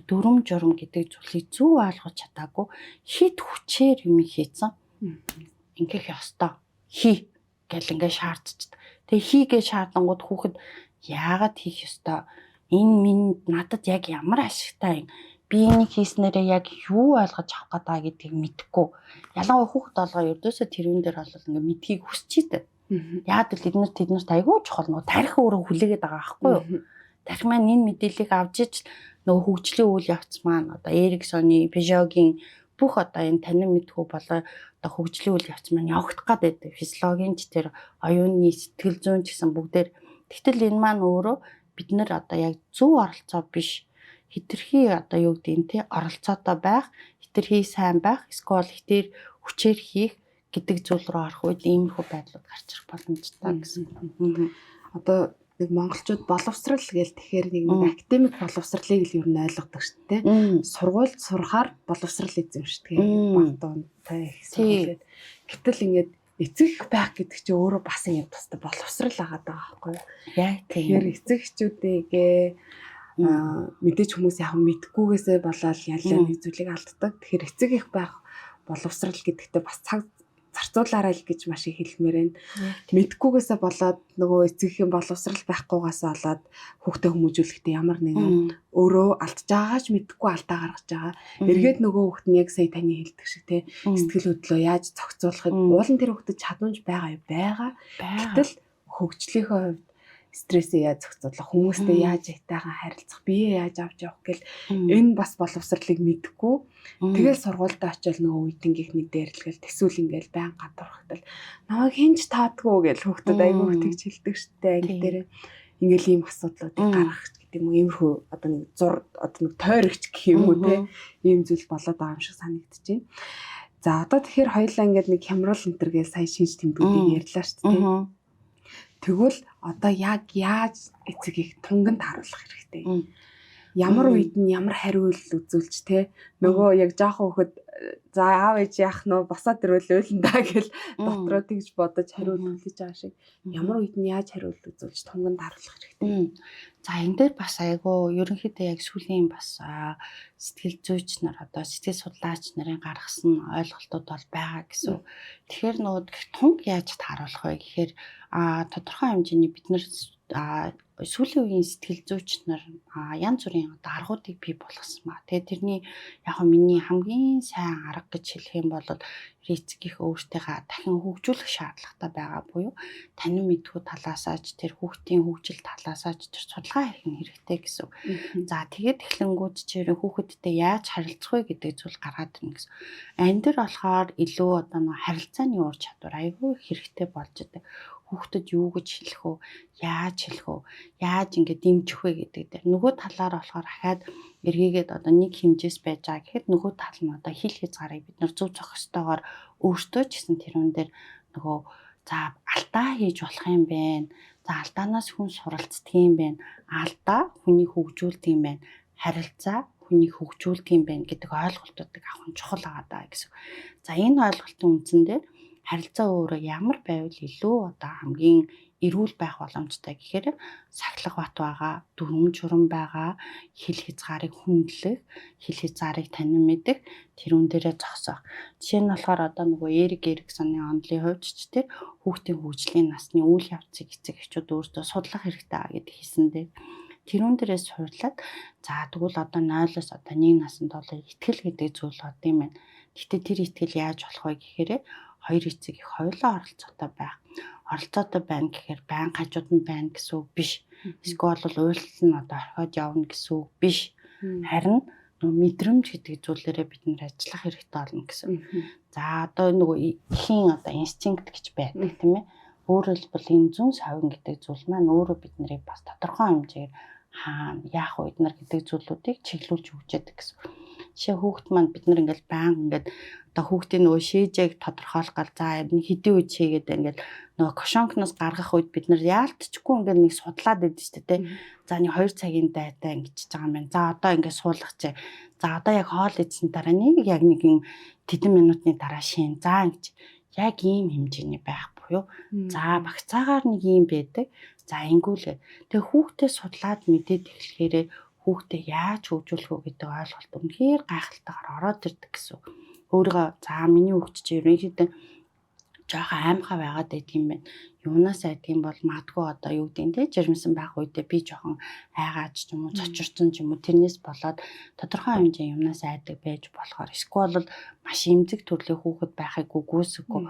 дүрм журм гэдэг зүйлийг зөв ойлгож чадаагүй хит хүчээр юм хийцэн. Ингэх ёстой. Хий гэл ингээ шаардчихдаг. Тэг хийгээ шаардангууд хүүхэд яагаад хийх ёстой? Энэ минь надад яг ямар ашигтай юм? Би энийг хийснээрээ яг юу ойлгож авах гэдэг гэдгийг мэдэхгүй. Ялангуяа хүүхэд болгоо ердөөсөө тэрүүн дээр бол ингээ мэдхийг хүсэж идэг. Яг л тэднэрт айгүй чухал нөгөө тарих өөрөө хүлээгээд байгаа байхгүй юу? Тарих маань энэ мэдээллийг авч иж нөгөө хөгжлийн үйл явц маань одоо Эриксоны, Пежогийн бүх одоо энэ танин мэдхүү болоо одоо хөгжлийн үйл явц маань явагдах гад байдаг. Физиологийн ч тэр оюуны сэтгэл зүйн ч гэсэн бүгдээр. Тэгтэл энэ маань өөрөө бид нар одоо яг зөв оролцоо биш хитрхи одоо юу гэдэг юм те оролцоотой байх, хитрхи сайн байх, эсвэл хитэр хүчээр хийх гэдэг зүйл рүү орох үед иймэрхүү байдлууд гарч ирэх боломжтой гэсэн. Одоо нэг монголчууд боловсрал гээл тэгэхээр нэг академик боловсралыг л ер нь ойлгодог шүү дээ. Сургуульд сурахаар боловсрал эзэмшдэг баг дуунтай их сургуулиуд. Гэтэл ингээд эцэг байх гэдэг чинь өөрөө бас юм тустай боловсрал агаад байгаа байхгүй юу? Яг тэгэхээр эцэг эхчүүдээгээ мэдээж хүмүүс яг мэдхгүйгээсээ болоод яллаа нэг зүйлийг алддаг. Тэгэхээр эцэг их байх боловсрал гэдэгтээ бас цаг зарцуулаарай л гэж маш их хэлмээр байна. Мэдхгүйгээсээ болоод нөгөө эцэг эхийн боловсрал байхгүйгаас болоод хүүхдээ хүмүүжүүлэхдээ ямар нэгэн өөрөө алдж байгаагаа ч мэдэхгүй алдаа гаргаж байгаа. Эргээд нөгөө хүүхд нь яг сая таны хэлдэг шиг те сэтгэл хөдлөө яаж зохицуулахыг уул нь тэр хүүхдэд чадамж байгаа юу байгаа. Гэтэл хөгжлийнхөө хувьд стрессээ яаж зохицуулах, хүмүүстэй яаж айтайхан харилцах, биеэ яаж авч явах гэл энэ бас боловсролыг мэдэхгүй. Тэгэл сургуультай очил нөгөө үеийнхний дээрлэгэл тэсүүл ингээл байн гадуурхтал намайг хинч таадгүй гэл хүүхдүүд айгүй тэгж хэлдэг штэ анги дээр ингээл ийм асуудлуудыг гаргах гэдэг юм уу, иймэрхүү одоо нэг зур одоо нэг тойрогч гэх юм уу те ийм зүйл болоод байгаа юм шиг санагдчихэв. За одоо тэгэхээр хоёулаа ингээд нэг хямрал энэ төр гээл сая шинж тэмдгүүдийг ярьлаа штэ те. Тэгвэл одоо яг яаж эцэг их тунганд харуулах хэрэгтэй. Ямар үед нь ямар хариу үйлдэл үзүүлж те нөгөө яг жоохон хөхөд за аав ээж яах нь босоод ирвэл уйландаа гэл дотроо тэгж бодож хариу хүлээж байгаа шиг ямар үед нь яаж хариу үйлдэл үзүүлж тунганд харуулах хэрэгтэй. За энэ дээр бас айгүй ерөнхийдөө яг сүүлийн бас сэтгэл зүйч нар одоо сэтгэл судлаач нарын гаргасан ойлголтууд бол байгаа гэсэн. Тэгэхээр нөгөө тунг яаж тааруулах вэ гэхээр тодорхой хэмжээний бид нар сүүлийн үеийн сэтгэл зүйч нар янз бүрийн одоо аргуудыг бий болгосон ба. Тэгээд тэрний яг миний хамгийн сайн арга гэж хэлэх юм бол эцэг их өөртөө дахин хөгжүүлэх шаардлагатай байгаа буюу танин мэдхүү талаасаа ч тэр хүүхдийн хөгжил талаасаа ч тэр судалгаа хийх нь хэрэгтэй гэсэн. За тэгээд эхлэнгүүд чи хүүхэдтэй яаж харилцах вэ гэдэг зүйл гаргаад ирнэ гэсэн. Ан дээр болохоор илүү одоо нэг харилцааны ур чадвар айгүй хэрэгтэй болж идэг. Хүүхдэд юу гэж хэлэх вэ? Яаж хэлэх вэ? Яаж ингэ дэмжих вэ гэдэг дээр. Нөгөө талаар болохоор ахаад эргээгээд одоо нэг хэмжээс байж байгаа гэхэд нөгөө тал нь одоо хил хязгаарыг бид нар зөв зохистойгоор өөртөө ч гэсэн тэрүүн дээр нөгөө за алдаа хийж болох юм байна. За алдаанаас хүн суралцдаг юм байна. Алдаа хүнийг хөгжүүлдэг юм байна. Харилцаа хүнийг хөгжүүлдэг юм байна гэдэг ойлголтуудыг авах нь чухал байгаа даа гэсэн. За энэ ойлголтын үндсэн дээр харилцаа өөрөө ямар байвал илүү одоо хамгийн Эрүүл байх боломжтой гэхээр сахилга бат байгаа, дүрм журам байгаа, хил хязгаарыг хүндлэх, хил хязгаарыг танин мэдэх, тэрүүн дээрээ зогсоох. Жишээ нь болохоор одоо нөгөө Эрик Эриксоны онолын хувьд ч тэр хүүхдийн хөгжлийн насны үйл явцыг эцэг эхчүүд өөрсдөө судлах хэрэгтэй гэдэг хэлсэн дээр тэрүүн дээрээ суурлаад за тэгвэл одоо 0-оос одоо 1 наснд бол итгэл гэдэг зүйл бод юм байна. Гэхдээ тэр итгэл яаж болох вэ гэхээр хоёр эцэг их хоёулаа оролцоотой байх. Оролцоотой байна гэхээр байн хажууд нь байна гэсэн үг биш. Эсвэл бол уйлал нь одоо орхиод явна гэсэн үг биш. Харин нөгөө мэдрэмж гэдэг зүйлээрээ бид нэр ажиллах хэрэгтэй болно гэсэн. За одоо нөгөө эхийн одоо инстинкт гэж байдаг тийм ээ. Өөрөөр хэлбэл энэ зүүн совин гэдэг зүйл маань өөрөө бид нарыг бас тодорхой хэмжээгээр хаана яах вэ эднэр гэдэг зүйлүүдийг чиглүүлж өгч яадаг гэсэн. Жишээ хүүхд маань бид нар ингээл байнга ингээд одоо хүүхдийн нөгөө шээжээг тодорхойлох гал за хэдийн үед шээгээд ингээл нөгөө кошонкноос гаргах үед бид нар яалтчгүй ингээл нэг судлаад байдаг шүү дээ. За нэг 2 цагийн дайтай ингэж байгаа юм байна. За одоо ингээд суулгах. За одоо яг хоол идсэн дараа нэг яг нэг юм тэдэн минутны дараа шин. За ингэж яг ийм хэмжээний байх буюу за багцаагаар нэг ийм байдаг. За ингүүлээ. Тэгээ хүүхдээ судлаад мэдээд эхлэхээрээ хүүхдээ яаж хөгжүүлэх вэ гэдэг ойлголт үнэхээр гайхалтайгаар ороод ирдэг гэсэн. Өөрийгөө за миний хүүхд чи ерөнхийдөө жоохон аймхаа байгаад байдаг юм байна. Юунаас айдаг юм бол магадгүй одоо юу гэдэг нь те жирэмсэн байх үедээ би жоохон айгаад ч юм уу цочирсон ч юм уу тэрнээс болоод тодорхой хэмжээний юмнаас айдаг байж болохоор эсвэл бол маш эмзэг төрлийн хүүхэд байхыг үгүйсэхгүй.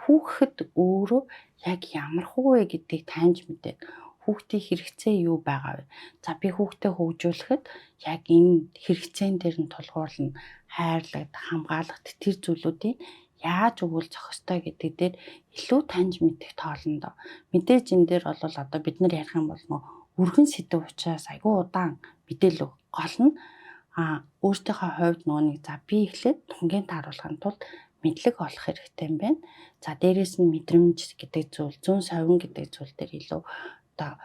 Хүүхэд өөрөө яг ямар хүү вэ гэдгийг таньж мэдээд хүүхдийн хэрэгцээ юу байгаа вэ? За би хүүхдээ хөгжүүлэхэд яг энэ хэрэгцээн дээр нь тулгуурлана, хайрлагдах, хамгаалах тэр зүйлүүдийг яаж өгвөл зохистой гэдэг дээр илүү таньж мэдэх тоолондоо. Мэдээж энэ дээр бол одоо бид нар ярих юм бол нөө өргөн сэдв учраас айгүй удаан мэдээлэл гол нь өөртөөхөө хувьд нөгөө нэг за би эхлээд тунгийн тааруулахын тулд мэдлэг олох хэрэгтэй юм байна. За дээрэс нь мэдрэмж гэдэг зүйл, зүүн совин гэдэг зүйл дээр илүү одоо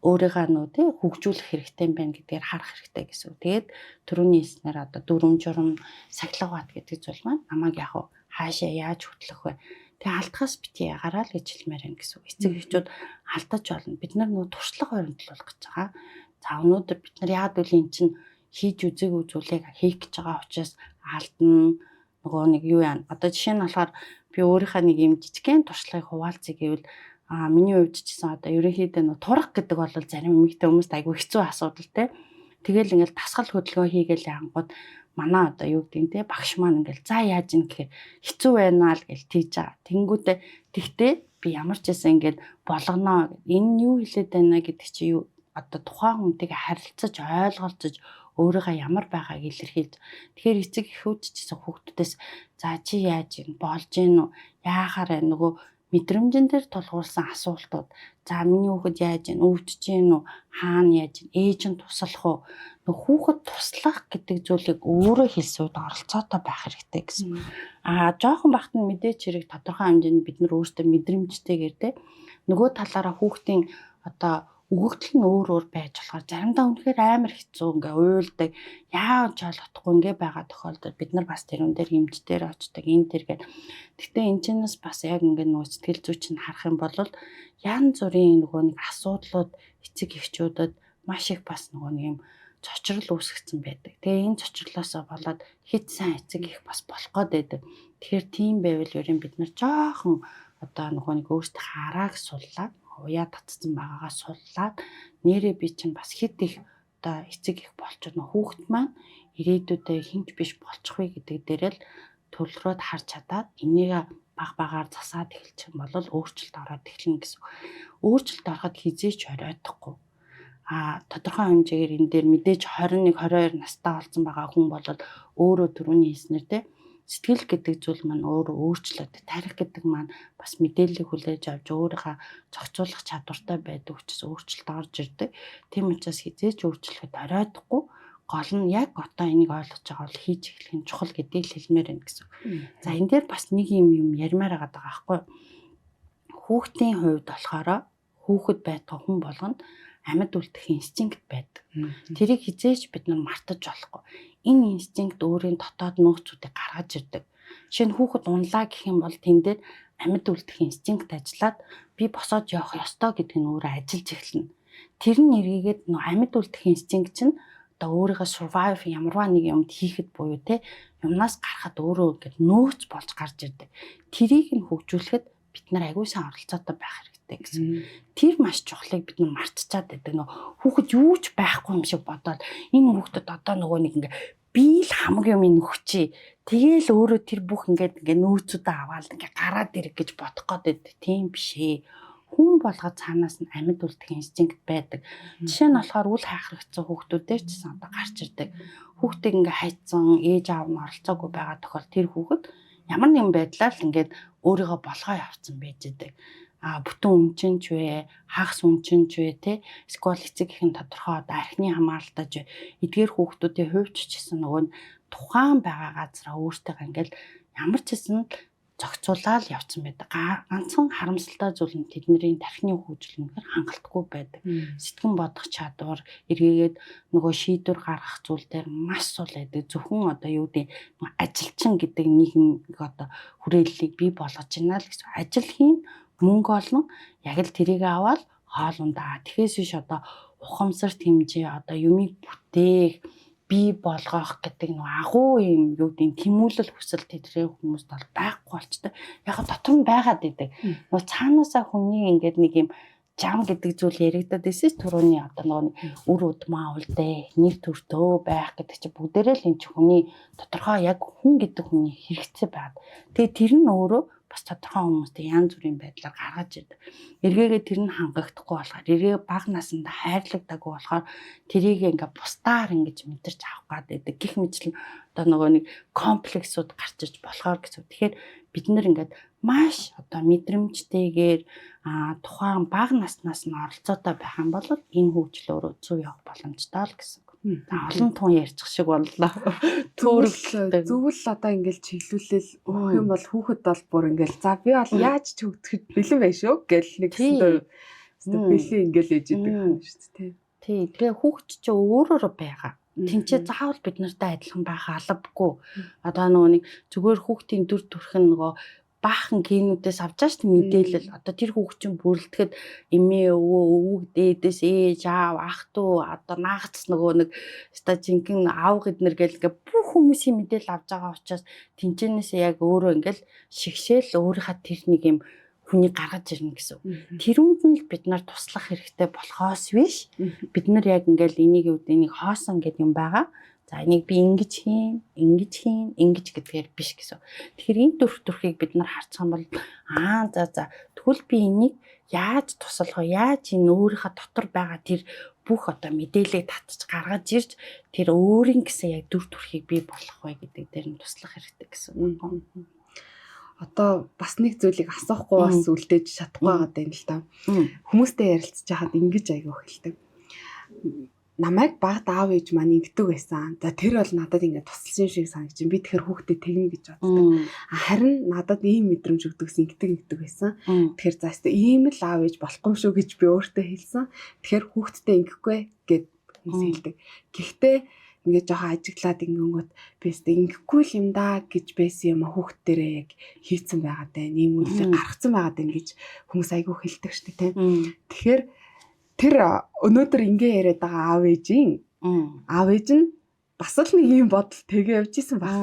өөрийгөө нөө тий хөгжүүлэх хэрэгтэй юм байна гэдгээр харах хэрэгтэй гэсэн үг. Тэгээд түрүүний хэлснээр одоо дүрм журам, сахилга бат гэдэг зүйл маань намайг яг хаашаа яаж хөтлөх вэ? Тэгээ алдахаас бити ягараа л гэж хэлмээр байна гэсэн үг. Эцэг эхчүүд алдаж болно. Бид нар нөө туршлага баримтлуулах гэж байгаа. За өнөөдөр бид нар яагаад гэвэл эн чинь хийж үзээгүй зүйлийг хийх гэж байгаа учраас алдна. Нөгөө нэг юу яана. Одоо жишээ нь болохоор би өөрийнхөө нэг юм жижигхэн туршлагыг хуваалцъя гэвэл миний хувьд ч гэсэн одоо ерөнхийдөө нөө турах гэдэг бол зарим эмэгтэй хүмүүст айгүй хэцүү асуудал те. Тэгэл ингээл дасгал хөдөлгөөн хийгээл яангууд манай одоо юу гэдэг нь те багш маань ингээл за яаж ийн гэхээр хэцүү байна л гэл тийж байгаа. Тэнгүүтээ тэгтээ би ямар ч байсан ингээд болгоно. Энэ юу хэлээд байна гэдэг чи юу одоо тухайн хүнтэйгээ харилцаж ойлголцож өөрийгөө ямар байгааг илэрхийлж. Тэгэхээр эцэг эхүүд ч гэсэн хүүхдүүдээс за чи яаж юм болж гин үү яахаар нөгөө мэдрэмжэн дээр тулгуурласан асуултууд. За миний хүүхэд яаж гин өвдөж гин үү хаана яаж гин ээж нь туслах уу нөгөө хүүхэд туслах гэдэг зүйлийг өөрөө хэлсэн үед оролцоотой байх хэрэгтэй гэсэн. Аа жоохон бахт нь мэдээч хэрэг тодорхой хэмжээний бид нар өөрсдөө мэдрэмжтэйгээр те нөгөө талаараа хүүхдийн одоо өгөгдөл нь өөр өөр байж болохоор заримдаа үнэхээр амар хэцүү ингээ уйлдаг яаж ойлгохгүй ингээ байгаа тохиолдолд бид нар бас тэрүүн дээр эмчдэр очдог энэ тэр гээд. Гэтэ энэ чэнэс бас яг ингээ нөгөө сэтгэл зүйч нь харах юм бол янз бүрийн нөгөө нэг асуудлууд эцэг эхчүүдэд маш их бас нөгөө нэг юм цочрол үүсгэсэн байдаг. Тэгээ энэ цочрлоосоо болоод хит сайн эцэг их бас болох гээд байдаг. Тэгэхээр тийм байвал ерөн бид нар жоохон одоо нөгөө нэг өөрсдийнхээ харааг суллаад уяа татцсан байгаагаа суллаад нэрээ би чинь бас хит их одоо эцэг их болчихно хүүхэд маань ирээдүйдээ хинч биш болчих вэ гэдэг дээрэл төвлөрөөд харж чадаад энийг баг багаар засаад эхэлчих юм бол өөрчлөлт ороод эхэлнэ гэсэн. Өөрчлөлт ороход хизээч оройтохгүй. А тодорхой хэмжээгээр энэ дээр мэдээж 21 22 настай болсон байгаа хүн бол өөрөө түрүүний хэлснээр те сэтгэл гэдэг зүйл маань өөрөө өөрчлөлт, тарих гэдэг маань бас мэдээллийг хүлээж авч өөрийгөө зохицуулах чадвартай байдаг учраас өөрчлөлт орж ирдэг. Тийм учраас хизээч өөрчлөхөд оройтохгүй гол нь яг одоо энийг ойлгож байгаа бол хийж эхлэх нь чухал гэдгийг л хэлмээр байна гэсэн. За энэ дээр бас нэг юм юм ярмаар байгаа байхгүй юу? Хүүхдийн хувьд болохоор хүүхэд байтугай хүн болгонд амьд үлдэх инстинкт байдаг. Тэрийг хизээч бид нар мартаж болохгүй. Энэ инстинкт өөрийн дотоод нөөцүүдийг гаргаж ирдэг. Жишээ нь хүүхэд унлаа гэх юм бол тэн дээр амьд үлдэх инстинкт ажиллаад би босоод явах ёстой гэдэг нь өөрөө ажиллаж эхэлнэ. Тэр нь эргээгээд нөө амьд үлдэх инстинкт чинь одоо өөрийгөө survive ямарваа нэг юмд хийхэд буюу те юмнаас гарахад өөрөө ингээд нөөц болж гарч ирдэг. Тэрийг нь хөгжүүлэхэд бид нар аягүй сайн оролцоотой байх хэрэгтэй гэсэн. Тэр маш чухлыг бид нар мартчихад байдаг. Нөө хүүхэд юу ч байхгүй юм шиг бодоод энэ хүүхдэд одоо нөгөө нэг ингээ би л хамаг юм нөхчий. Тэгээл өөрөө тэр бүх ингээд ингээ нөөцүүдээ аваад ингээ гараад ирэх гэж бодох гээд байдаг. Тийм биш ээ. Хүн болгоод цаанаас нь амьд үлдэх инстинкт байдаг. Жишээ нь болохоор үл хайхрагдсан хүүхдүүдээр ч гэсэн одоо гарч ирдэг. Хүүхдийг ингээ хайцсан, ээж аав нь оролцоогүй байгаа тохиол тэр хүүхэд ямар нэгэн байдлаар л ингээд өөрийгөө болгоо явцсан байж байдаг. А бүтэн өмчин ч вэ, хагас өмчин ч вэ, те эсвэл эцэг эхэн тодорхой одоо архины хамааралтай ч вэ. Эдгээр хүүхдүүдийн хувьд ч гэсэн нөгөө нь тухайн байгаа газараа өөртөө ингээл ямар ч гэсэн зохицуулаад явцсан байдаг. Ганцхан харамсалтай зүйл нь тэдний тархины хөгжил үнэхээр хангалтгүй байдаг. Сэтгэн бодох чадвар, эргээгээд нөгөө шийдвэр гаргах зүйл дээр маш сул байдаг. Зөвхөн одоо юу гэдэг ажилчин гэдэг нийгэм одоо хүрээллийг бий болгож байна л гэсэн. Ажил хийн, мөнгө олно, яг л тэрийг аваад хоол ундаа. Тэгэхээс биш одоо ухамсарт хэмжээ, одоо юмыг бүтээх, бий болгох гэдэг нэг агуу юм юу гэдэг тэмүүлэл хүсэл тэдрээ хүмүүст бол байхгүй болчтой. Яг дотор нь байгаад идэг. Нөгөө цаанаасаа хүний ингээд нэг юм жам гэдэг зүйл яригадад байсан түрүүний одоо нөгөө нэг үр удмаа үлдээ, нэр төртөө байх гэдэг чинь бүгдээрээ л энэ чинь хүний тодорхой яг хүн гэдэг хүний хэрэгцээ байгаад. Тэгээ тэр нь өөрөө бас тодорхой хүмүүстэй янз бүрийн байдлаар гаргаж ирдэг. Эргээгээ тэр нь хангагдахгүй болохоор, эргээ бага насанд хайрлагдаагүй болохоор тэрийг ингээ бусдаар ингэж мэдэрч авах гад байдаг. Гэх мэтлэн одоо нөгөө нэг комплексууд гарч ирж болохоор гэсэн. Тэгэхээр бид нэр ингээд маш одоо мэдрэмжтэйгээр тухайн бага наснаас нь оролцоотой байх юм бол энэ хөгжил өөрөө зөв явах боломжтой л гэсэн. Олон тун ярьчих шиг боллоо. Төөрөлтэй. Зөвл одоо ингээл чиглүүлэл өгөх юм бол хүүхэд бол бүр ингээл за би бол яаж ч хөгжөхөд бэлэн байх шүү гэл нэг өстө бэлэн ингээл ээж идэг юм шүү дээ. Тий. Тэгээ хүүхэд чи өөрөөрөө байгаа. Тинчээ заавал бид нартай адилхан байх албагүй. Одоо нөгөө нэг зүгээр хүүхдийн дүр төрх нь нөгөө баахан генүүдээс авч байгаа шүү дээ мэдээлэл. Одоо тэр хүүхд чинь бүрлдэхэд эмээ өвөө өвөг дээдэс ээж аав ах дүү одоо наагац нөгөө нэг өстой жинхэнэ аав эднэр гэл ингээ бүх хүмүүсийн мэдээлэл авч байгаа учраас тэнцэнээс яг өөрөө ингээл шигшээл өөрийнхөө тэр нэг юм хүний гаргаж ирнэ гэсэн. Тэрүүнд нь л бид нар туслах хэрэгтэй болохоос биш. Бид нар яг ингээл энийг юу гэдэг энийг хоосон гэдэг юм байгаа. За энийг би ингэж хийн, ингэж хийн, ингэж гэдгээр биш гэсэн. Тэгэхээр энэ дүрх төрхийг бид нар харчих юм бол аа за за тэгвэл би энийг яаж туслах вэ? Яаж энэ өөрийнхөө дотор байгаа тэр бүх одоо мэдээллийг татчих гаргаж ирж тэр өөрийн гэсэн яг дүр төрхийг бий болгох вэ гэдэг дээр нь туслах хэрэгтэй гэсэн. Одоо бас нэг зүйлийг асуухгүй бас үлдээж чадахгүй байгаа юм л да. Хүмүүстэй ярилцж байхад ингэж айгүй хэлдэг. Намайг багад аав ээж маань ингэдэг байсан. За тэр бол надад ингээд тусалсан шиг санагдчих. Би тэгэхээр хүүхдэд тэгнэ гэж боддог. Харин надад ийм мэдрэмж өгдөгс ингэдэг байсан. Тэгэхээр за өстө ийм л аав ээж болохгүй шүү гэж би өөртөө хэлсэн. Тэгэхээр хүүхдтэй ингэхгүй гэд хүмүүс хэлдэг. Гэхдээ ингээд жоохон ажиглаад ингэнгүүт би өстө ингэхгүй л юм да гэж байсан юм а хүүхд дээрээ яг хийцэн байгаад байна. Ийм үйлдэл гаргацсан байгаад байна гэж хүмүүс айгүй хэлдэг шүү дээ, тийм. Тэгэхээр тэр өнөөдөр ингээ яриад байгаа аав ээжийн аав ээж нь бас л нэг юм бодол тэгээ явж исэн баг.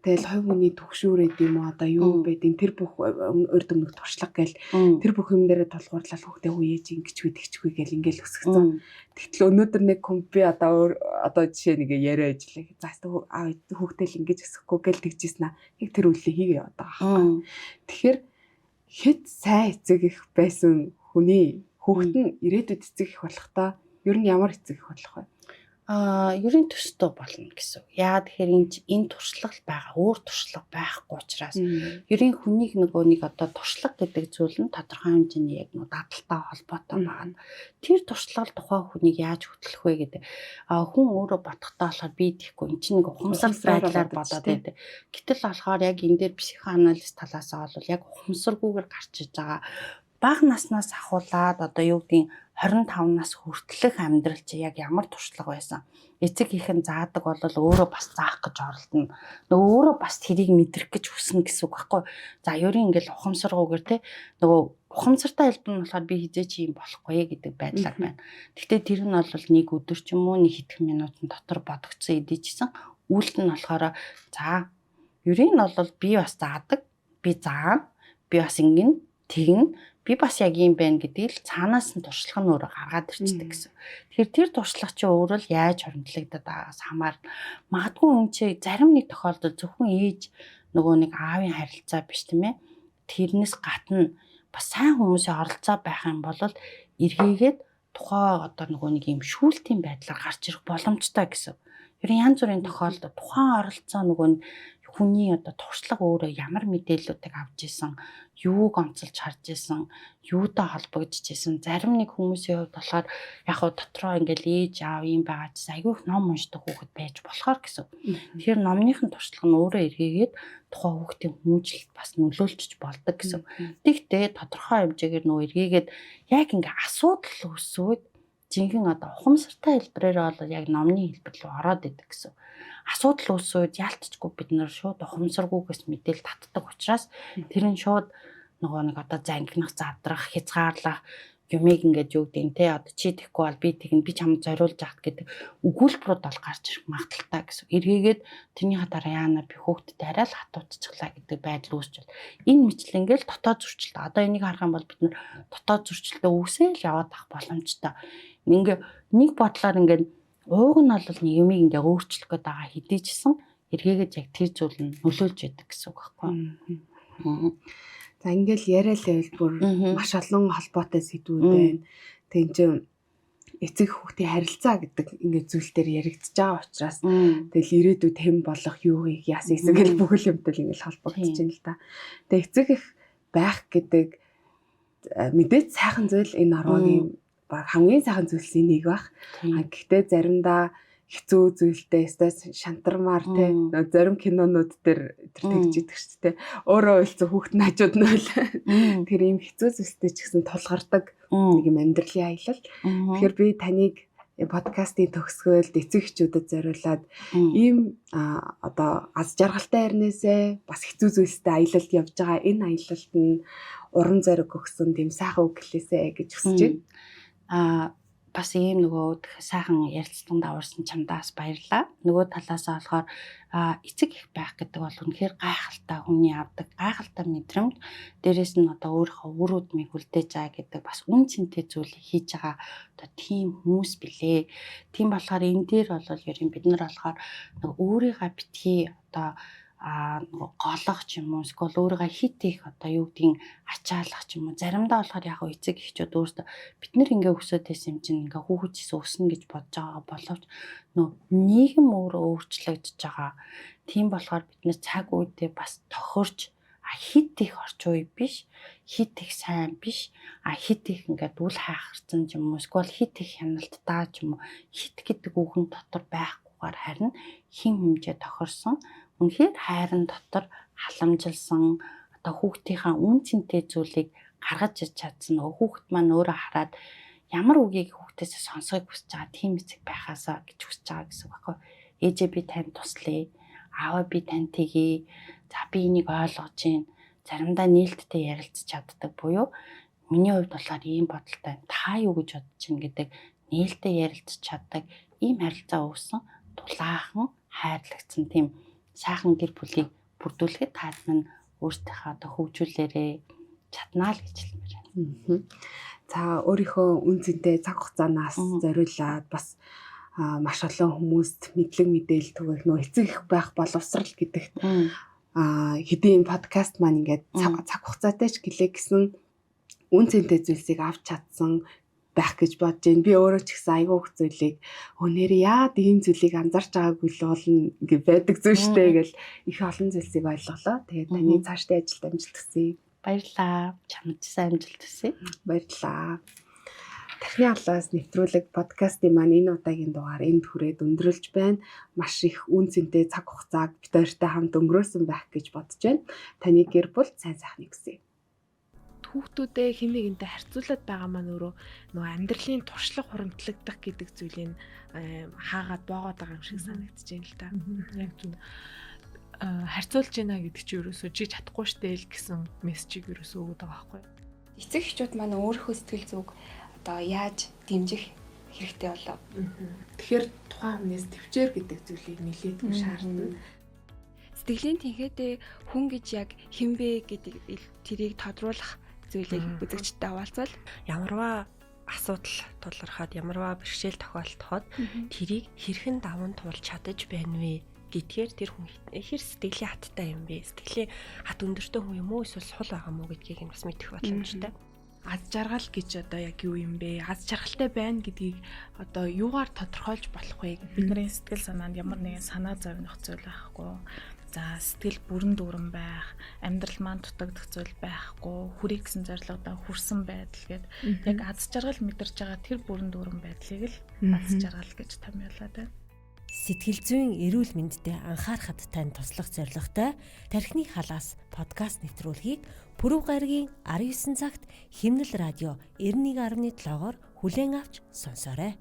Тэгэл хувь хүний түгшүүрээд юм уу одоо юу байдیں۔ Тэр бүх урд өмнөх туршлага гээл тэр бүх юм дээрээ тулгуурлал хүүхдээ үе ээж ингэчгүй тэгчгүй гээл ингээл өсгцэн. Тэгтэл өнөөдөр нэг хүн би одоо одоо жишээ нэг яриа ажиллаа. За аав хүүхдээ л ингэж өсөхгүй гээл тэгжсэн аа. Яг тэр үйлдэл хийгээ яваад байгаа байхгүй. Тэгэхээр хэд сайн эцэг их байсан хүний хүүхэд нь ирээдүйд эцэг их болохдоо ер нь ямар эцэг их болох вэ? Ер нь төстэй болно гэсэн. Яа тэгэхээр энэ туршлага байгаа, өөр туршлага байхгүй учраас ер нь хүнийг нөгөө нэг одоо туршлага гэдэг зүйл нь тодорхой хэмжээний яг нөгөө дадалтай холбоотой байгаа. Тэр туршлага тухайн хүнийг яаж хөтлөх вэ гэдэг. Хүн өөрөө бодохдоо болохоор би тийхгүй эн чинь нэг ухамсар байдлаар бодоод байдаг. Гэтэл болохоор яг энэ дээр психоанализ талаас нь бол яг ухамсаргүйгээр гарч иж байгаа. Бага наснаас ахуулаад одоо юу гэдгийг 25 нас хүртэлх амьдрал чи яг ямар туршлага байсан. Эцэг их нь заадаг бол өөрөө бас заах гэж оролдоно. Нөгөө өөрөө бас тэрийг мэдрэх гэж хүснэ гэсэн үг байхгүй. За ерөн ингээл ухамсаргүйгээр те нөгөө ухамсартай хэлбэр нь болохоор би хизээ чи юм болохгүй гэдэг байдлаар байна. Гэхдээ тэр нь бол нэг өдөр ч юм уу нэг хэдхэн минутын дотор бодогдсон эдийчсэн. Үйлдэл нь болохоор за ерөн нь бол би бас заадаг, би заана, би бас ингэн тэгнэ, би бас яг юм байна гэдгийг л цаанаас нь туршлага нь өөрөө гаргаад ирчдэг гэсэн. Тэгэхээр тэр туршлага чи өөрөө л яаж хоримтлагдаад байгаас хамаарна. Магадгүй хүн чи зарим нэг тохиолдолд зөвхөн ээж нөгөө нэг аавын харилцаа биш тийм ээ. Тэрнээс гадна бас сайн хүмүүсийн оролцоо байх юм бол эргээгээд тухайн одоо нөгөө нэг юм шүүлтийн байдлаар гарч ирэх боломжтой гэсэн. Ер нь янз бүрийн тохиолдол тухайн оролцоо нөгөө нэг хүний одоо туршлага өөрөө ямар мэдээллүүдийг авч исэн, юуг онцолж харж исэн, юутай холбогдож исэн. Зарим нэг хүмүүсийн хувьд болохоор яг хуу дотроо ингээл ээж аав юм байгаа ч айгүй их ном уншдаг хүүхэд байж болохоор гэсэн. Тэгэхээр номных нь туршлага нь өөрөө эргээгээд тухайн хүүхдийн хүмүүжлэлд бас нөлөөлчих болдог гэсэн. Тэгтээ тодорхой хэмжээгээр нөө эргээгээд яг ингээ асуудал үүсвэл жинхэнэ одоо ухамсартай хэлбэрээр бол яг номны хэлбэр рүү ороод идэг гэсэн. Асуудал үүсвэл яалтчгүй бид нар шууд ухамсаргүйгээс мэдээлэл татдаг учраас тэр нь шууд нөгөө нэг одоо зангинах, задрах, хязгаарлах юмыг ингээд юу гэдэг нь те одоо чи тэхгүй бол би тэгнэ, би чамд зориулж авт гэдэг өгүүлбэрүүд бол гарч ирэх магадaltaй гэсэн. Эргээгээд тэрнийхээ дараа яана би хөөхдөд арай л хатуутчихлаа гэдэг байдал үүсч бол энэ мэтлэн ингээл дотоод зөрчилт. Одоо энийг харах юм бол бид нар дотоод зөрчилтөө үүсээл яваад авах боломжтой. Ингээ нэг бодлоор ингээд ууг нь бол нэг юмыг ингээ өөрчлөх гээд байгаа хэдий ч гэсэн эргээгээд яг тэр зүйл нь нөлөөлж яадаг гэсэн үг байхгүй юу? За ингээл яриа л байвал бүр маш олон холбоотой сэдвүүд байна. Тэг эн чинь эцэг хүүхдийн харилцаа гэдэг ингээд зүйл дээр яригдж байгаа учраас тэгэл ирээдүйд хэн болох юу хийх яасан гэсэн гэл бүхэл юмтай л ингээл холбогдож байна л да. Тэг эцэг их байх гэдэг мэдээж сайхан зүйл энэ ороогийн баг хамгийн сайхан зүйлсийн нэг баг. Гэхдээ заримдаа хэцүү зүйлтэй өстой шантармаар те зарим кинонууд дээр тэр тэгж идэг шүү дээ. Өөрөө уйлцсан хүүхд нь хажууд нь ойл. Тэр ийм хэцүү зүйлстэй ч гэсэн тулгардаг нэг юм амьдралын аялал. Тэгэхээр би таныг подкастын төгсгөлд эцэг эхчүүдэд зориулаад ийм одоо аз жаргалтай хэрнээсээ бас хэцүү зүйлстэй аялалд явж байгаа энэ аялалд нь урам зориг өгсөн тийм сайхан үг хэлээсэ гэж хүсэж байна. Бас ийм нөгөө сайхан ярилцлаганд аварсан чамдаас баярлалаа. Нөгөө талаасаа болохоор эцэг их байх гэдэг бол үнэхээр гайхалтай хүний авдаг гайхалтай мэдрэмж. Дээрээс нь одоо өөрийнхөө үр удмыг үлдээж байгаа гэдэг бас үн цэнтэй зүйлийг хийж байгаа одоо тийм хүмүүс билээ. Тийм болохоор энэ дээр бол ер нь бид нар болохоор нөгөө өөрийгөө битгий одоо нөгөө голох ч юм уу эсвэл өөрийгөө хит их одоо юу гэдгийг ачаалах ч юм уу заримдаа болохоор яг эцэг эхчүүд өөрсдөө бид нар ингээ өсөөд байсан юм чинь ингээ хүүхэд өснө гэж бодож байгаа боловч нөө нийгэм өөрөө өөрчлөгдөж байгаа. Тийм болохоор бид нар цаг үедээ бас тохирч хит их орчин үе биш, хит их сайн биш, хит их ингээд үл хайхарсан ч юм уу эсвэл хит их хяналттай ч юм уу хит гэдэг үг нь дотор байхгүйгээр харин хим хэмжээ тохирсон үнэхээр хайран дотор халамжилсан одоо хүүхдийнхаа үн цэнтэй зүйлийг гаргаж иж чадсан нөгөө хүүхд маань өөрөө хараад ямар үгийг хүүхдээсээ сонсохыг хүсэж байгаа тийм эцэг байхаасаа гэж хүсэж байгаа гэсэн үг байхгүй. Ээжээ би танд туслая. Ааваа би танд тэгье. За би энийг ойлгож байна. Заримдаа нээлттэй ярилцж чаддаг буюу миний хувьд болохоор ийм бодолтой та юу гэж бодож байна гэдэг нээлттэй ярилцж чаддаг ийм харилцаа үүссэн дулаахан хайрлагдсан тийм сайхан гэр бүлийг бүрдүүлэхэд таад минь өөрсдийнхөө одоо хөгжүүлээрээ чаднаа л гэж хэлмээр байна. За өөрийнхөө үн цэнтэй цаг хугацаанаас зориулаад бас маш олон хүмүүст мэдлэг мэдээлэл түгээх нөө эцэг их байх боловсрал гэдэгт хэдийн подкаст маань ингээд цаг хугацаатай ч гэлээ гэсэн үн цэнтэй зүйлсийг авч чадсан байх гэж бодож байна. Би өөрөө ч гэсэн айгүй их зүйлийг өнөр яад ийм зүйлийг анзаарч байгаагүй л болно гэж байдаг зүйл штэ гэл их олон зүйлсийг ойлголоо. Тэгээд таны цаашдын ажилд амжилт хүсье. Баярлалаа. Чамд сайн амжилт хүсье. Баярлалаа. Тархины алаас нэвтрүүлэг подкастын маань энэ удаагийн дугаар энд хүрээд өндөрлж байна. Маш их үн цэнтэй цаг хугацааг бид хоёртой хамт өнгөрөөсөн байх гэж бодож байна. Таны гэр бүл сайн сайхныг хүсье. Хүүхдүүдээ хэн нэгэнтэй харьцуулаад байгаа маань өөрөө нөгөө амьдралын туршлага хуримтлагдах гэдэг зүйлийг хаагаад боогоод байгаа юм шиг санагдаж байна л да. Яг зөв. Харьцуулж байна гэдэг чинь ерөөсөө чи чадахгүй штэ л гэсэн мессежийг ерөөсөө өгöd байгаа байхгүй. Эцэг эхчүүд маань өөрийнхөө сэтгэл зүг одоо яаж дэмжих хэрэгтэй болов? Тэгэхээр тухайн хүнээс төвчээр гэдэг зүйлийг нэлээдгүй шаардна. Сэтгэлийн тэнхээтэй хүн гэж яг хэн бэ гэдэг тэрийг тодруулах зүйлийг үзэгчдэд хаваалцвал ямарваа асуудал тулгархад, ямарваа бэрхшээл тохиолдоход тэрийг хэрхэн даван туулж чадаж байна вэ гэдгээр тэр хүн хэр сэтгэлийн хаттай юм бэ? Сэтгэлийн хат өндөртэй хүн юм уу эсвэл сул байгаа мó гэдгийг нь бас мэдэх боломжтой. Аз жаргал гэж одоо яг юу юм бэ? Аз жаргалтай байна гэдгийг одоо юугаар тодорхойлж болох вэ? Бидний сэтгэл санаанд ямар нэгэн санаа зовних зүйл байхгүй. За сэтгэл бүрэн дүүрэн байх, амьдрал маань дутагдах зүйл байхгүй, хүрэх гэсэн зорилгодоо хүрсэн байдал гээд яг аз жаргал мэдэрч байгаа тэр бүрэн дүүрэн байдлыг л аз жаргал гэж томьёолоод байна. Сэтгэл зүйн эрүүл мэндэд анхаарахад тань туслах зорилготой Тархины халаас подкаст нэвтрүүлгийг Пүрэв гарагийн 19 цагт Химнэл радио 91.7-оор хүлээн авч сонсоорой.